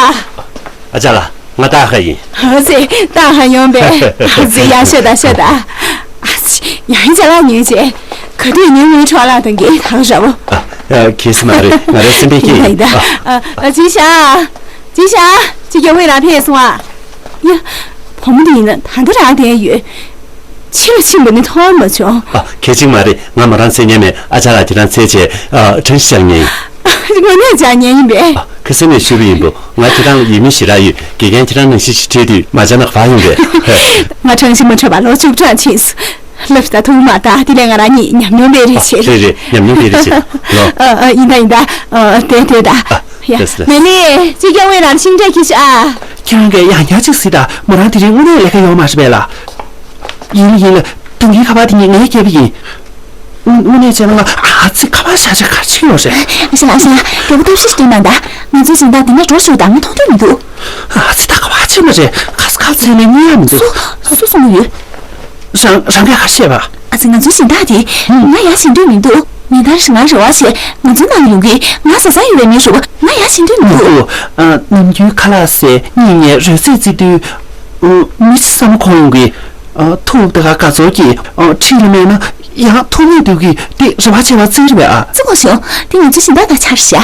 ཨ་ཅག་ལགས། ང་ཏཱ་ཧ་ཡིན། ཨ་ཙི། ཏཱ་ཧ་ཡོང་པས། ཨ་ཙི། ཡ་ཤོད་ད། ཤོད་ད། ཨ་ཙི། ཡ་ཧི་ཅ་ལག་ཉོས་བྱས། ག་དུས་ཉོས་མིན་འཕྲོ་བརླག་གཏོང་གི་ད་ག་ར་བོ། ཨ། ཨ། གལ་སྲིད་མ་རེད། ང་རའི་སེམས་པའི་སྐད་ཡིན། ཡིན་ད། ཨ། ཨ། ཅི་ཤ། ཅི་ཤ། ཅི་རྒྱ་བོད་ལ་ཕེབས་སོང་ཨ། ཡ། བུ་མོ་འདི་ཡིན་ན་ད་ལྟ་རང་བསྡད་ཡོད། ཕྱི་ལ་ཕྱིན་པ་ནི་མཐོང་མ་བྱུང་། ཨ། གལ་ཆེན་མ་རེད། ང་མོ་རང་འཚོལ་མཁན་མེད། ཨ་ཅག་ལགས་ཁྱེད་རང་འཚོལ་བྱས། ཨ། ཁྲང་ཞི་ཤར་ཉན་ཡིན། དངོས་གནས་བྱས་ཉན་ཡིན་པས། ཨ། ཁ་སང་ནས་ཞུས་པ་ཡིན་པ། ང་ཁྱེད་རང་ལ་ཡིད་སྨོན་ཞེ་དྲག་ཡོད། དགེ་རྒན་ཁྱེད་རང་ནང་བཞིན་ཞིག་ཁྲིད་དུས་མ་བྱས་ན་ག་པར་ཡོང་རེད། ང་ཁྲང་ཞི་མ་འཕྲད་པར་ལོ་བཅུ་གྲངས་ཕྱིན་སོང་། ལབ་ད་ཐུག་མ་ད། དེ་ལས་ང་རང་གཉིས་ཉམས་མྱོང་སྤེལ་རེས་བྱེད། རེད་རེད། ཉམས་མྱོང་སྤེལ་རེས་བྱེད། ལོ། ཨ། ཨ། ཡིན་ད་ཡིན་ད། ཨ། དེ་དེ་ད། ཡ། ལགས་སོ། ལགས་སོ། མེ་ལི། ཅི་རྒྱ་བོད་ལ་ཤིང་འབྲས་ཁྱེར་ཤོག་ཨ། ཁྱེད་རང་གིས་ཡང་བསྐྱར་ཅིག་གཟིགས་དང་། མོ་རང་དེ་རིང་དངོས་གནས་ལས་ཀ་ཡོད་མ་རེད་པས་ལགས། ཡིན་ལ་ཡིན་ལ། ད་གིན་ཁ་པར་དེ་ངས་ངས་བརྒྱབ་པ་ཡིན། དངོས་གནས་བྱས་ན་ང་ཨ་ཙི་ཁ་པར་བཞག་བྱས་ག་རེ་བྱེད་ཀྱི་ཡོད་རེད། ཨ་ཤ་ལགས། ཨ་ཤ་ལགས། རྒྱལ་པོ་ཐབས་ཤེས་ཤིག་སྟོན་དང་། ད་ང་ཚོའི་སྦྱིན་བདག་འདི་ནས་འགྲོ་ཤོག་དང་། ང་མཐོང་ཐོས་མི་འདུག་ཨ་ཙི། ད་ག་པར་ཕྱིན་པ་རེད། ཁ་ས་ཁ་ཚན་ནས་གཉིད་ཡང་མི་འདུག་སུ་སུ་གསུང་གི་ཡོད། རང་རང་གིས་ག་རེ་བཤད་པ། ཨ་ཙི། ང་ཚོའི་སྦྱིན་བདག་དེ་ང་ཡར་ཕྱིན་འདོད་མི་འདུག་ཉིན་ལྟར་ང་རེ་བ་བྱས་ང་ཚོའི་ནང་ལ་ཡོང་གི། ང་བཟའ་ཚང་ཡོད་པའི་མི་རེད་པ། ང་ཡར་ཕྱིན་འདོད་མི་འདུག་ཨ། ནམ་རྒྱུན་ཁ་ལག་ཟས་གཉིད་ཉལ་རོལ་རྩེད་རྩེ་དུས། ཨ། མི་ཚེ་བསམ་བློ་འཁོར་ཡོང་གི། ཨ། ཐུག་ད་ག་དགའ་ཚོར་གྱིས། ཨ། འཁྲིས་ལ་མེད་ན་ཡང་ཐུག་མེད་འདུག་གི། དེ་རེ་བ་བྱེད་པ་ཙིག་རེད་པས་ཨ། ཙི་གོ་ཞོ། དེ་ང་ཚོའི་སྦྱིན་བདག་དང་ཆ་རེད་ཤག་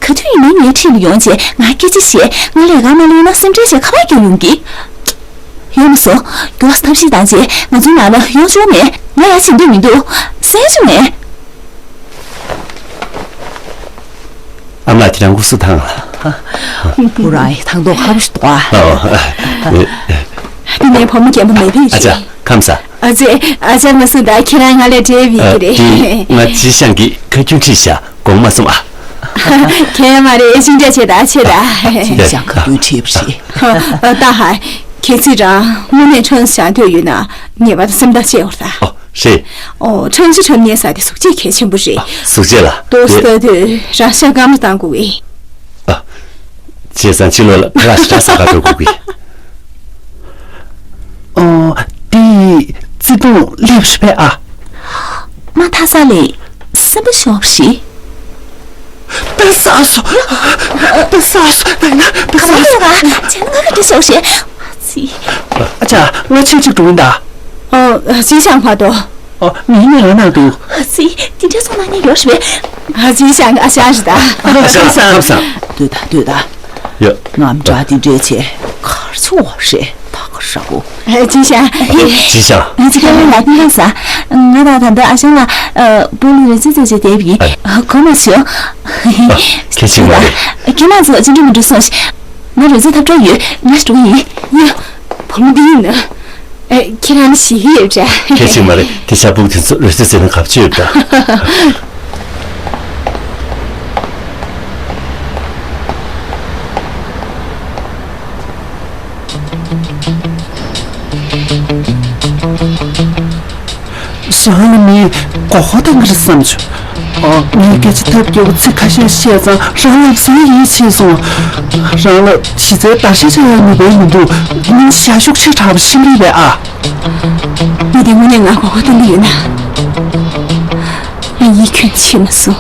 ག་དུས་ཡིན་ན་ངའི་འཁྲིས་ལ་ཡོང་བྱས་ང་སྐད་ཆ་བཤད། ང་ལས་ཀ་མ་ལས་ན་སེམས་ཁྲལ་བྱས་ཁ་པར་རྒྱག་ཡོང་གི། ཡོང་མ་སོང་། རྒྱུ་བ་ཐབས་ཤེས་བཏང་རྗེས་ང་ཚོའི་ནང་ལ་ཡོང་ཆོག་མེད། ང་ཡར་ཕྱིན་འདོད་མི་འདུག་གསན་རྒྱུ་མེད། ཨ་མ་ལགས། ཁྱེད་རང་སྐུ་གཟུགས་ཐང་། བུ་རང་ཐང་ཐོག་ཁ་པོ་ཞིག་འདུག་ཨ། ཨ། འདི་ནས་བུ་མོ་རྒན་པོ་མེ་ཕེ་ཨ་ཅག་ཞིག་ཁམས་བཟང་། ཨ་ཙི། ཨ་ཅག་མ་སུ་ད་ཁྱེད་རང་ང་ལ་འབྲེལ་བའི་ཨ། གི་རེད། འདི་ང་ཅི་ཤང་གི་ཁ་རྒྱུན་ཁྲིད་བཞག་དགོངས་མ་ཚོམ་ཨ། ཁྱེད་མ་རེད། ཤིང་འབྲས་ཆེ་ད་ཆེ་ད། ཅི་ཤང་ཁ་རྒྱུན་ཁྲིད་པ་རེད། ཨ། ད་ཧ། ཁྱེད་ཚོས་རང་དངོས་གནས་ཁྲང་ཞི་ཤར་འདོད་ཡོད་ན་ངེས་པར་དུ་སེམས་ཐག་བཅད་དགོས་ད། ཨོ། རེད། ཨོ། ཁྲང་ཞི་ཁྲང་ཉེ་ས་དེ་གཟུགས་བྱད་གལ་ཆེན་པོ་རེད། གཟུགས་བྱད་ལ། ཏོག་ཙམ་ལྟ་དུས་རང་ཤ་སྐམ་ལ་བཏང་དགོས་གི། ཨ། བྱས་ཙང་ཕྱི་ལོགས་ལ་ཁ་ལག་ཞིག་ཟ་ག་འགྲོ་དགོས་གི། ཨོ། དེ་བརྩེ་དུང་སླེབས་པས་ཨ། མ་ཐ་ས་ལས་སེམས་པ་ཤོར་ཞིག་པེ་ས་སོ། པེ་ས་སོ། ད་ཡིན་ན་པེ་ས་སོ། ག་པར་ཡོད་ག་ཅན་ང་ག་དེ་ཤོག་ཤེ། ཨ་ཙི། ཨ་ཅག་ང་ཕྱིར་གཅིག་འགྲོ་ཡིན་ད། ཨོ། ཅི་ཤང་ཕ་དོ། ཨོ། ངའི་ཉལ་ཁང་ནང་དུ། ཨ་ཙི། དེ་འདྲའི་ཚོང་ནང་ཉལ་ཡོད་རེད་པས། ཨ་ཙི། ཤང་ཨ་ཤང་རེད་ད། ཨ་ཤང་ཁམས་བཟང་། སྡོད་ད་སྡོད་ད། ཡ། ངམ་དྲག་དེ་འདྲས་བྱས་གར་ཚུགས་པ་རེད་ད་ག་ར་བོ། ཅི་ཤང་། ཅི་ཤང་། ང་ཚོ་ཁ་ལག་ལ་ཕན་ཐོགས་ས། ང་དང་ད་ལྟ་ཨ་ཞང་ལ་ཨ། སྤོ་ལོ་རོལ་རྩེད་རྩེ་བྱས་བསྡད་པ་ཡིན། ཨ། གོ་མ་བྱུང་། ཨ། གལ་ཆེན་པོ་མ་རེད། ཁྱེད་རང་ཚོ་ཅི་འདྲ་མི་འགྲོ་སོང་། ང་རོལ་རྩེད་འཐབ་གྲབས་ཡོད། ང་འགྲོ་གི་ཡིན། ཡ། བུ་མོ་འདི་ཡིན་ན། ཨེ། ཁྱེད་རང་ཞིག་ཡོད་འདྲ། གལ་ཆེན་མ་རེད། དེ་ཤ་སྦུག་དེ་ཚོ་རོལ་རྩེད་རྩེ་ན་ག་བྱེད་ཡོད་འདྲ། རང་ལ་མིས་མགོ་སྐོར་བཏང་གི་རེད་བསམ་བྱུང་། ཨ། ངས་སྐད་ཆ་ཐབས་སྐྱོ་པོ་ཚིག་ཁ་ཤས་བཤད་ཙང་རང་ལ་བཟང་ཡིད་ཆེས་སོང་། རང་ལ་གཞི་རྩའི་བརྡར་ཤ་བྱ་ཡག་ནུས་པ་མི་འདུག་མི་ཞག་ཤུགས་ཆེ་དྲགས་པ་ཤེས་ཀྱི་རེད་ཨ། ངས་དེ་དངོས་གནས་ང་མགོ་སྐོར་གཏོང་གི་ཡོད་ན། ངས་ཡིད་ཁྱོན་ཆེས་མ་སོང་།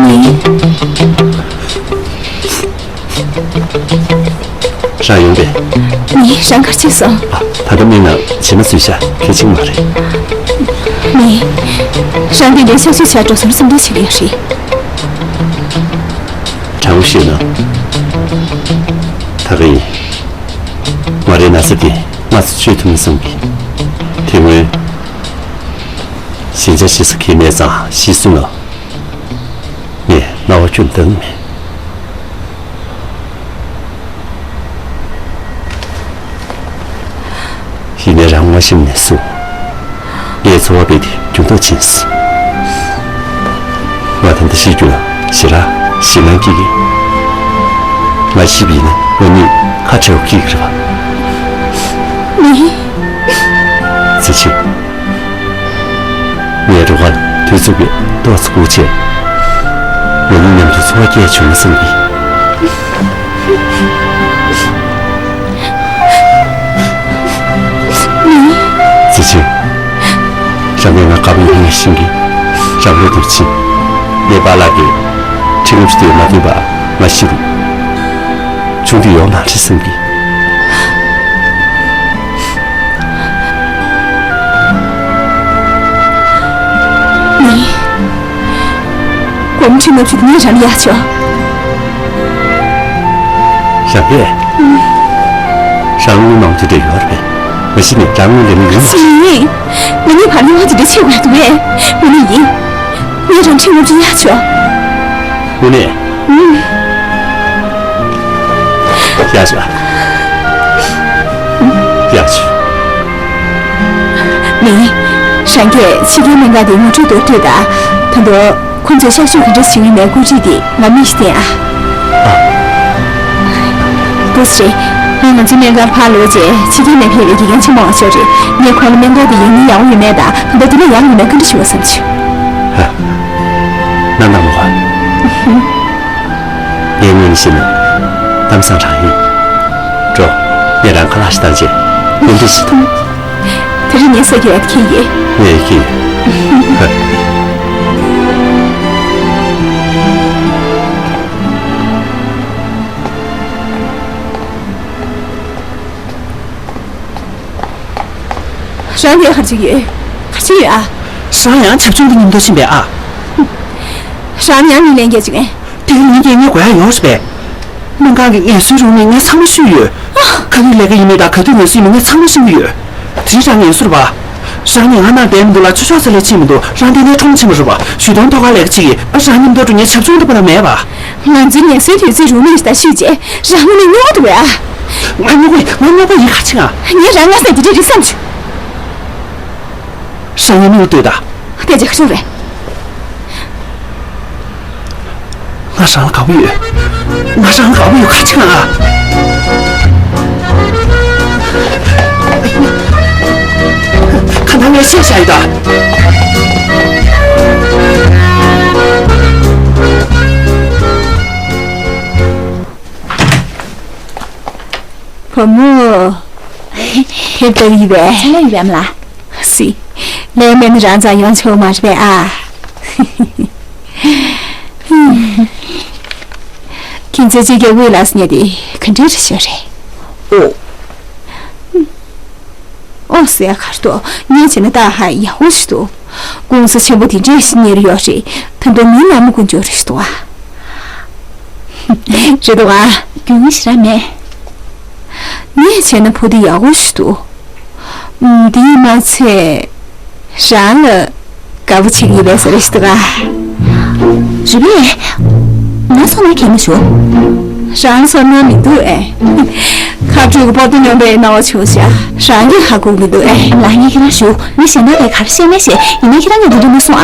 ངས། རང་ཡོང་པས། ངས་རང་གར་ཕྱིན་སོང་། ཨ། ད་ལྟ་མིག་ནང་བྱེ་མ་ཚུད་ཤག་གལ་ཆེན་མ་རེད། ངས་རང་དེ་འདྲའི་ཤག་ཤུགས་ཆེ་འགྲོ་སོང་བསམ་བློ་བྱེད་ཀྱི་ཡོད་རེད། དྲང་པོ་བཤད་ན། ད་གིན་ང་རའི་ན་ཚ་དེ་སྔར་ཚོ་བཅོས་ཐུབ་མིན་བསམ་གི། དེ་སྔོན་ཞན་ཆ་ཞིག་སུ་ཁེལ་མེད་ཙང་ཤི་གསོན་ལ་ངས་རྣ་བ་ཁྱོད་འདང་མེད། ཡིན་ནའི་རང་ངོ་ཤེས་ནས་སུ། ངས་འཚོ་བ་སྤེལ་ཏེ་འགྱུར་ལྡོག་ཕྱིན་སོང་། ང་ད་ལྟ་ཤི་རྒྱུ་ལ་ཞེ་དྲག་ཞེད་སྣང་སྐྱེ་གི། མ་ཤེས་པ་ཡིན་ན་འོ་ནི་ཁ་བྲལ་བ་སྐྱིད་ཀྱི་རེད་པ། མིན། ཙི་ཆི། ངས་རུ་ཁ་ལ་དུས་ཚོད་པས་ཏོག་ཙམ་སྒུག་བྱས། འོ་ནི་མཉམ་དུ་འཚོ་བ་སྐྱེལ་བྱུང་བསམ་གི། ཙི་ཆི། རང་གིས་ང་དགའ་པོ་ཡོད་ངེས་ཤིང་གི། རང་ལོས་དེར་ཕྱིན། ངའི་པཱ་ལགས་ཀྱིས་ཁྲིད་ལམ་ཞིག་ཏུ་མ་ཐོན་པ་མ་ཤི་རུ། ཆུང་དུ་ཡོང་མ་རེད་བསམ་གི། ནི། གོམ་ཁྲི་མ་ཕྱུགས་ངས་རང་ཡག་ཆོག་རང་པས། རང་མི་མང་དུ་འདྲ་ཡོད་རེད་པས། མ་གཞི་ནས་རང་ངོས་ལས་མི་རིང་། སི་ཡིན། ང་གཉིས་བར་ལུང་བ་དེ་འདྲ་ཆེ་བ་འདུག་གས། དངོས་གནས་ཡིན། ངས་རང་ཁྲིད་མ་ཕྱུགས་ཡག་ཆོག་དངོས་གནས། ཨུམ། ཡག་ཆོག་ཡག་ཆོག་མིན། རང་གིས་ཕྱི་རྒྱལ་སྨན་ཁང་དེ་ངོ་སྤྲོད་མདོར་བསྡུས་དང་། ད་དུང་ཁོང་ཚོས་གཤག་བཅོས་ག་འདྲ་བྱེད་ཀྱི་ཡོད་མེད་བཀོད་སྒྲིག་དེ་ང་མིག་ཞིག་བསྟན་ཨ། འདུག་སེ་རེད། ང་ང་ཚོའི་སྨན་ཁང་ཕར་ལོག་རྗེས་ཕྱི་རྒྱལ་ནས་ཕེབས་པའི་དགེ་རྒན་ཆེན་མོ་ཨ་ཤོ་རེད། ངས་ཁོང་ལ་སྨན་ཁང་དེ་ཡག་ནི་ཡག་པོ་ཡོད་མེད་དང་། ད་ལྟ་འདི་ལ་ཡག་ཡོད་མེད་བཀའ་འདྲི་ཞུ་བ་བསམ་བྱུང་། ཧ། ནང་ནང་མོ་ཧ། ངའི་ངོས་ནས་བཤད་ན། གཏམ་བཟང་རང་ཡིན། འགྲོ། ངས་རང་ཁ་ལག་ཞིག་བཏང་རྗེས་གཉེན་སྒྲིག་ཞིག་དང་། དེ་རིང་ངས་ཟ་རྒྱུ་ཡོད་ཁྱེད་ཡིན། ངས་ཁྱེད་ཡིན། རང་ལས་ག་རེ་བྱེད་ཀྱི་ཡོད། ག་རེ་བྱེད་ཀྱི་ཡོད་ཨ། རང་ཡང་བྱབ་ཆུང་གི་མཉམ་དུ་ཕྱིན་པས་ཨ། རང་ཡང་མི་ལན་རྒྱག་བྱེད་མཁན། དེ་གི་མི་རྒྱག་མཁན་དགོས་ཡ་ཡོད་རེད་པས། སྨན་ཁང་གི་ངལ་གསོའི་རུམ་ནས་ངས་ཚང་མ་ཞུས་ཡོད། ག་དུས་ལས་ཀ་ཡིན་མིན་དང་ག་དུས་ངལ་གསོ་ཡིན་མིན་ངས་ཚང་མ་ཤེས་ཀྱི་ཡོད། དེ་རིང་རང་ངལ་གསོ་རེད་པ། རང་ཉིན་ང་ནང་བསྡད་མི་འདུག་ལ་ཆོས་ཕྱོགས་ཚོ་ལ་ཕྱིན་མི་འདུག་རང་འདི་ནས་ཁྲོམ་ཕྱིན་པ་རེད་པ། ཞུ་དོན་ཐོག་ཁར་ལས་ཀ་བྱེད་ཀྱི་ཨ། རང་མཉམ་དུ་འགྲོ་ངས་བྱབ་ཆུང་འདྲ་པོ་ལ་མེད་པ། ང་ཚོའི་ངལ་གསོའི་དུས་ཚོད་རུ་མིས་ད་ཞུས་རྗེས་རང་དངོས་གནས་རྙོག་འདུག་ཨ། ང་རྙོག་པ་ཡིན། ང་རྙོག་པ་ཡིན་ག་རེ་བྱེད་ང་། ངས་རང་ང་སེ་འདི་འདྲ་རེད་བསམ་བྱུང་། རང་ཉིད་མིག་ལ་ལྟོས་དང་། བལྟས་རྗེས་ཁ་ཕྱོགས་རེད། ང་རང་ལ་དགའ་པོ་ཡོད། ང་རང་ལ་དགའ་པོ་ཡོད་ག་རེ་བྱེད་ང་། ཁ་ནང་ངས་བཤད་བཞག་ཡོད་ད། བུ་མོ། ཕེབས་བསྡད་ཡིན་པས། ཚ་ལ་ཡོད་པས་ཨ་མ་ལགས། སི། ལས་མེད་ན་རང་ཚང་ཡོང་ཆོག་མ་རེད་པས་ཨ། ཁྱེད་ཚོའི་སྤྱི་རྒྱལ་དབུས་ལ་སྙེ་དེ་ག་འདྲའི་རེ་ཞོ་རེད། ཨོ། ཨོ་ཟེར་ཡ་གར་ཏོ་ངས་བྱས་ན་ཏག་ཧ་ཡག་པོ་ཞིག་འདུག་ཀུང་སི་ཆེན་པོ་དེ་འདྲས་ཞིག་གཉེར་ཡོད་རེད། ད་དུང་མི་ནག་མོ་དཀོན་མཆོག་རེ་ཞིག་འདུག་ཨ། རེད་འདུག་ཨ། རྒྱུས་ངན་ཞེ་དྲག་མེད། ངས་བྱས་ན་བུ་དེ་ཡག་པོ་ཞིག་འདུག་ཨུམ། དེས་མ་ཚད། རང་ལ་དགའ་པོ་བྱེད་ཀྱི་ཡོད་པའི་བཟོ་འདྲ་ཞིག་འདུག་ག་རེད་པས། ང་ཚོ་ན་གལ་མ་བྱུང་། རང་ཚོར་སྣང་མི་འདུག་ཨེ། ཁ་ཕྲུག་གི་པོ་ཏོ་སྨྱོན་པའི་སྣང་བ་བྱུང་ཤག་རང་གིས་ཧ་གོ་གི་མི་འདུག་ཨེ། ལ་ངས་ཁྱེད་རང་ཞུ། ངས་གཞན་དག་ལས་ག་རེ་བཤད་མེད་ཞེས། ཡིན་ནའི་ཁྱེད་རང་གིས་འདི་འདྲ་མ་གསུང་ཨ།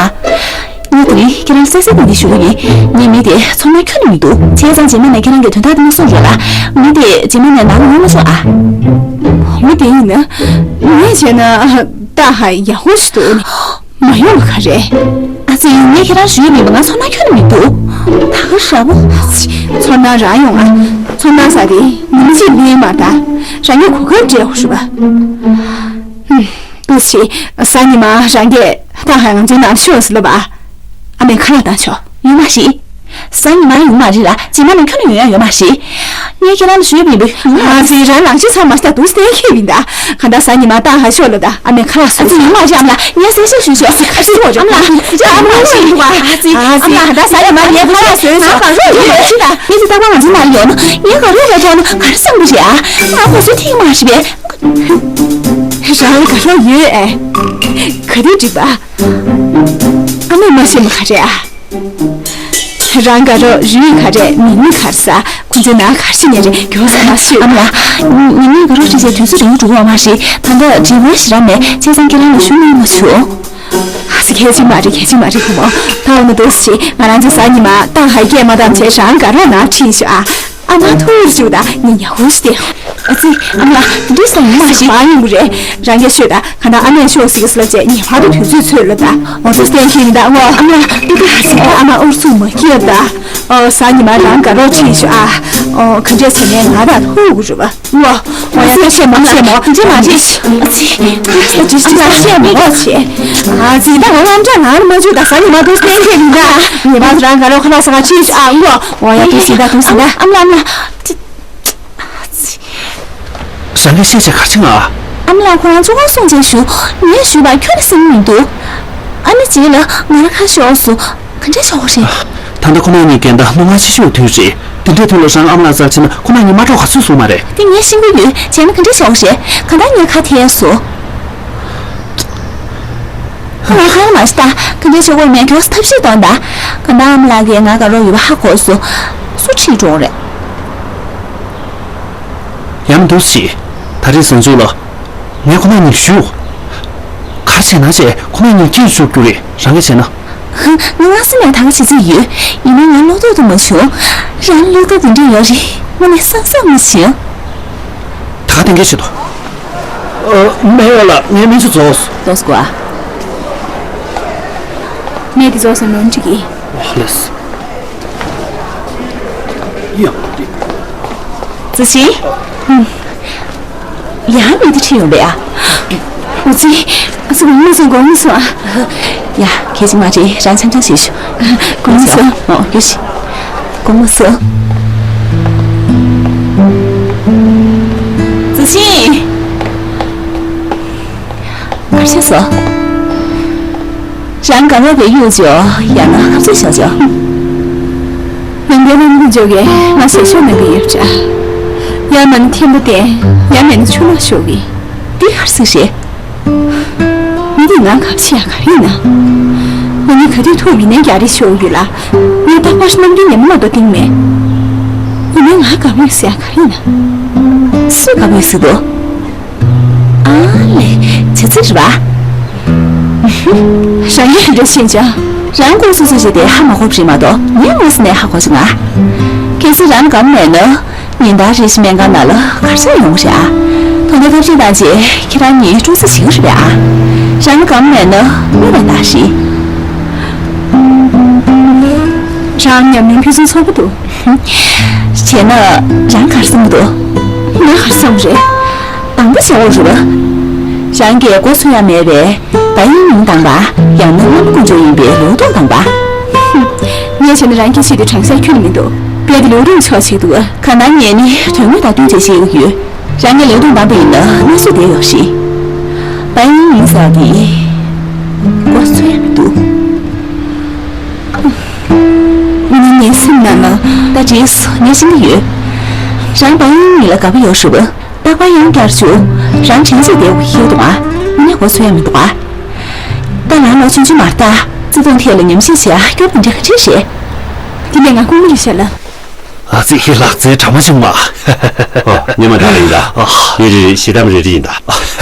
ངས་དེ་རིང་ཁྱེད་རང་གསལ་གསལ་འདི་འདི་ཞུ་གི་ཡིན། ངའི་མི་དེ་ཚོར་སྣང་ཁྱོན་ནས་མི་འདུག་བྱས་ཙང་རྗེས་མ་ནས་ཁྱེད་རང་གིས་དོན་དག་འདི་མ་གསུང་རོགས་ལ། མི་དེ་རྗེས་མ་ནས་ནང་ལ་ཡོང་མ་ཆོག་ཨ། མི་དེ་ཡིན་ན། ངས་བྱས་ན་ཏག་ཧ་ཡག་པོ་ཞིག་འདུག་མ་ཡོང་བ་ག་རེ། ཨ་ཙི། ངས་ཁྱེད་རང་ཞུས་མིན་པ་ང་ཚོར་སྣང་ཁྱོན་ནས་མི་འདུག་ད་ག་ཞེ་པོ། ཚོར་སྣང་རང་ཡོང་ཨ། ཚོར་སྣང་ཟེར་དེ་ཉིན་གཅིག་ལྷན་མ་རེད་ད། རང་ཉིད་གོ་སྐབས་སྤྲད་དགོས་རེད་པ། ཧུམ། འདུག་སེ། གཟའ་ཉི་མ་རང་གིས་ཏག་ཧ་ང་ཚོའི་ནང་ཤོག་ཟེར་ལབ་ཨ། ཨ་མས་ཁ་ལག་བཏང་ཆོག་ཡོད་མ་རེད། གཟའ་ཉི་མ་ཡོང་མ་རེད་ལ། རྗེས་མ་ནས་ཁྱོན་ནས་ཡོང་ཡ་ཡོད་མ་རེད། ངས་ཁྱེད་རང་ལ་ཞུས་མིན་པ། ཨ་ཙི། རང་ལངས་ཤེས་ཚར་མ་ཤེས་ད་འདུག་སེ་གཏན་འཁེལ་ཡིན་ད། གང་ལྟར་གཟའ་ཉི་མ་ཏག་ཧ་ཤོག་ལབ་ད། ཨ་མས་ཁ་ལག་ཨ་ཙི། ཡོང་མ་རེད། ཨ་མ་ལགས། ངས་གསལ་བཤད་ཞུས་ཆོག་ཨ་ཙི། ཨ་མ་ལགས། ཨ་ཙི། ཨ་མ་ལགས། ཨ་ཙི། གང་ལྟར་གཟའ་ཉི་མ་ངས་ཁ་ལག་བཟོས་ཆོག་ང་ག་རོགས་ཡོད་ཆི་ད། ངས་ཅི་ལྟ་བ་ང་ཚོའི་ནང་ལ་ཡོང་ན་ངས་ག་རོགས་ཡོད་ཆོག་ན་ག་རེ་བསམ་གི་རེད་ཨ། ང་ཁོ་ཚོའི་ཐེངས་མ་རེད་པས། རང་ག་རོགས་ཡོད་ཨེ། ག་དུས་འགྲིག་པ། ཨ་མས་མ་ཤེས་མ་ག་རེ་ཨ། རང་དགའ་རོགས་རུས་ག་རེ་མིང་མི་ག་རེ་ཟ། ཁོ་ཚོའི་ནང་ག་རེ་ནས་རེད་མགྱོགས་ཟ་མ་ཤོད། ཨ་མ་ལགས། ཉི་མས་དགའ་རོགས་བྱས་བྱས་དུས་ཚོད་རིང་པོ་འགྲོ་གི་ཡོད་མ་རེད། ད་ལྟ་འབྲེལ་བ་ཞེ་དྲག་མེད། བྱས་ཙང་ཁྱེད་རང་ལ་ཞུ་མི་ཡོང་མ་བྱུང་། ཨ་ཙི། གལ་ཆེན་མ་རེད། གལ་ཆེན་མ་རེད་བུ་མོ། ད་འོ་ན་འདུག་སེ་བྱེད། ང་རང་ཚོ་གཟའ་ཉི་མ་ཏག་ཧའི་སྐད་མ་བཏང་བྱས་རང་དགའ་རོགས་ནང་ཁྲིད་ཤོག་ཨ། ཨ་མ་ཐུག་རེ་བྱུང་ད་ངས་ཉ་ཧུ་ཞིག་སྟེ། ཨ་ཙི། ཨ་མ་ལགས་དེ་འདྲའི་སང་ཉིན་མ་ཞིག་མ་ཡོང་གི་རེད། རང་གིས་ཤོད་ད། གང་ལྟར་ཨ་མས་ཤོག་ཟེར་གི་ཟེར་ལབ་བྱས་ངེས་པར་དུ་དུས་ཚོད་ཚོད་ལབ་ད། འོ་ཚོད་བསྟན་གྱིན་ད་ངོ་། ཨ་མ་ལགས་དེ་ད་ཟིན་ད་ཨ་མ་ཨུར་ཚུགས་མ་སྐྱེས་ད། ཨོ་གཟའ་ཉི་མ་རང་དགའ་རོགས་ཁྲིད་ཤོག་ཨ། ཨོ་ག་འདྲས་བྱས་ནས་ང་དང་ཐུག་དགོས་རེད་པ། ངོ་། ངོ་ཡ་ད་བཤད་མ་བཤད་མ་འདི་མ་བྱེད། ཨ་ཙི། ཨ་ཙི་ཨ་ཙི་བཤད་མ་བྱེད། ཨ་ཙི་ད་ང་ལམ་འདྲ་ང་ལ་མ་བྱུང་ད་གཟའ་ཉི་མ་དུ་བསྟན་ཁྱེད་མི་ད། ཉི་མ་རང་དགའ་རོགས་ཁ་ལག་ཟ་ང་ཁྲིད་ཤོག་ཨ། ངོ་། ངོ་ཡ་ད་ཟིན་ད་དུ་ཟིན་ད། ཨ་མ་ལགས་ཨ་མ་ལགས། ཅི། ཨ་ཙི། རང་གིས་བཤད་བྱས་གར་ཕྱིན་ང་། ཨ་མ་ལགས་ཁོ་རང་གཙོ་བོ་སོང་ཅེས་ཞུ། ངས་ཞུས་པ་ཁྱོད་ནི་སེམས་མི་འདུག་ཨ་ནི་རྗེས་ལ་ང་ལ་ཁ་ཤོག་སོང་། ག་འདྲས་བྱ་བ་རེད། ད་ལྟ་ཁོ་རང་གཉིས་འགལ་ཟླ་ལྷུང་བ་ཆེ་ཤོས་དུས་རེད། དེ་འདྲའི་དུས་ལ་རང་ཨ་མ་ལགས་རྩར་ཕྱིན་ན་ཁོ་རང་གཉིས་མ་འགྲོགས་ག་ཚོད་སོང་མ་རེད། དེ་ངས་ཤེས་ཀྱི་ཡོད། བྱས་ན་ག་འདྲས་བྱ་བ་རེད། གང་ལྟར་ངས་ཁ་ཐལ་སོང་། ང་ཧ་མ་སྟ། ག་འདྲས་བྱེད་དགོས་མེད་མགྱོགས་ཐབས་ཤེས་གཏོང་ད། ག་ན་ཨ་མ་ལགས་ཀྱིས་ང་དགའ་རོགས་ཡོད་པ་ཧ་གོ་སོང་། སུ་ཁྲིད་འགྲོ་རེད། ཡང་མི་འདུག་ཅི། ད་རེས་བཟང་ཕྱོགས་ལ། ངས་ཁོ་ན་གཉིས་ཞུ། ག་རེ་བྱས་ན་བྱས་ཁོ་ན་གཉིས་སྐྱིད་ཆོག་རྒྱུ་རེད་རང་གིས་བྱས་ན། ང་སྔ་ས་ནས་ད་ག་བྱེད་རྩིས་ཡོད། ཡིན་ན་ང་བློ་ཐོག་ཏུ་མ་བྱུང་། རང་བློ་ཐོག་དེ་འདྲ་ཡོད་རེད་དངོས་གནས་བསམ་བསམ་མི་བྱུང་། ད་ག་གཏན་འཁེལ་བྱེད་དོ། ཨ། མེད་ཡོད་ལ་ངས་སྨན་ཆུ་རྫོགས། རྫོགས་སོང་གོ། ཨ། སྨན་དེ་རྫོགས་སོང་ནོར་འཁྲུལ་གྱིས། ཨ་ལས། ཡ། ཙི་ཅི། ཡ་མི་དེ་ཁྲིད་ཡོང་པས་ཨ། ཨུ་ཙི། ཨ་ཙི་དགོངས་མ་ཚོམ་དགོངས་མ་ཚོམ་ཨ། ཡ་གལ་ཆེ་མ་རེད་རང་འཆམ་འཆམ་བྱེད་ཤོག་དགོངས་མ་ཚོམ། ཨོ་ཡོ་ཤི། དགོངས་མ་ཚོམ། ཙི་ཅི། གར་ཆགས་སོང་། རང་དགའ་རོགས་པའི་གཡུག་ཅོག་ཡང་ན་ཁ་རྩོད་བྱ་ཅོག་ནང་པའི་རང་གི་ཇོ་གས་ང་ཞེ་ཤོག་ནང་གི་ཡོད་ཅག་ཡང་མིན་ན་ཐེམ་པོ་བསྟན། ཡང་མིན་ན་ཆུ་ལོག་ཤོག་གི། འདི་གར་སྲིད་རེད། མི་འདིས་ང་ག་བྱེད་ཡ་ག་རེ་ཡིན་ན། ང་གཉིས་ག་དུས་ཐུག་ཡིན་ནའི་རྒྱག་རེས་ཤོག་ཡོད་ལ། ངས་རྟག་པར་གནམ་གྱི་ཉི་མ་ལོག་ཏུ་བཏིང་མེད། ཡིན་ནའི་ང་དགའ་མོས་ཟེར་ཡ་ག་རེ་ཡིན་ན། སུས་དགའ་མོས་ཟེར་འདུག་ཨ་ལས། བྱ་ཚིག་རེད་པ། རང་ཉིད་འདྲ་ཤེས་ཀྱང་། རང་ལྐོག་སུ་སུ་ཞིག་དེ་ཧ་མ་གོ་བ་རེད་མ་གཏོགས་ངས་དངོས་སུ་ནས་ཧ་གོ་ཅི་ང་། གལ་སྲིད་རང་དགའ་མོ་མེད་ན། ཉིན་ལྟར་རེ་བཞིན་སྨན་ཁང་ནང་ལ་གར་ཆགས་ཡོང་གི་རེད་ཨ། ད་ལྟ་ཐབས་ཤེས་བཏང་རྗེས་ཁྱེད་རང་གཉིས་དཀྲུག་ཟ་བྱེད་ཀྱི་རེད་པས་ཨ། རང་དགའ་མོ་མེད་ན་དངོས་ལ་ལྟ་ཞིག་རང་ཉམས་མྱོང་ཕུན་སུམ་ཚོགས་པོ་འདུག་བྱས་ན་རང་ག་རེ་བསམ་གྱི་འདུག་ང་ག་རེ་བསམ་གྱི་རེད། དང་པོ་བྱ་བ་རུ་བ། རང་གིས་མགོ་ཚོས་ཡ་མེད་པའི་བ་ཡིན་མིང་དང་པ། ཡང་ན་བླ་མ་དཀོན་མཆོག་ཡིན་པའི་ལོ་ཏོག་དང་པ། ངས་བྱས་ན་རང་གི་ཆེད་དུ་དྲང་གཞག་ཁྱོན་ནས་མི་འདུག་དཔེ་དེ་ལོ་རུང་ཆོག་ཅིག་འདུག་གང་ལྟར་ངས་ནི་དོན་དངོས་དང་བསྟུན་བྱས་བཤད་ཀྱི་ཡོད། རང་གི་ལོ་ཏོག་དང་པ་ཡིན་ན་གནས་ཚུལ་བསྡད་ཡོད་ཞིག་བ་ཡིན་མིང་ཟེར་བ་དེ་མགོ་ཚོས་ཡ་མི་འདུག་ངས་སེམས་ནང་ལ་ད་བྲིས་སོ་ངས་ཤེས་ཀྱི་ཡོད། རང་བ་ཡིན་མིང་ལ་དགའ་པོ་ཡོད་ཞུ་བ། རྟག་པར་ཡང་བསྐྱར་བྱུང་། རང་དྲན་ཅིག་བདེ་བོ་ཤེས་འདུག་ཨ། ངས་མགོ་ཚོས་ཡ་མི་འདུག་ཨ། ད་རང་ལོ་ཆུང་ཆུང་མ་རེད་ད། བརྩེ་དུང་ཐད་ལ་ཉམས་ཞིབ་བྱེད་ཨ་སྐྱོ་པོ་འདྲ་ག་འདྲ་རེད། དེ་ནས་ང་ཁུངས་མི་རེད་ཤག་ལ། ཨ་ཙི་ལགས་ཚེ་དྲག་མ་བྱུང་བ། ཨོ་ཉི་མ་དྲག་ཡིན་ད། ཨ། ཡིན་རེད་རེད་ཞེ་དམ་རེད་རེད་ཡིན་ད།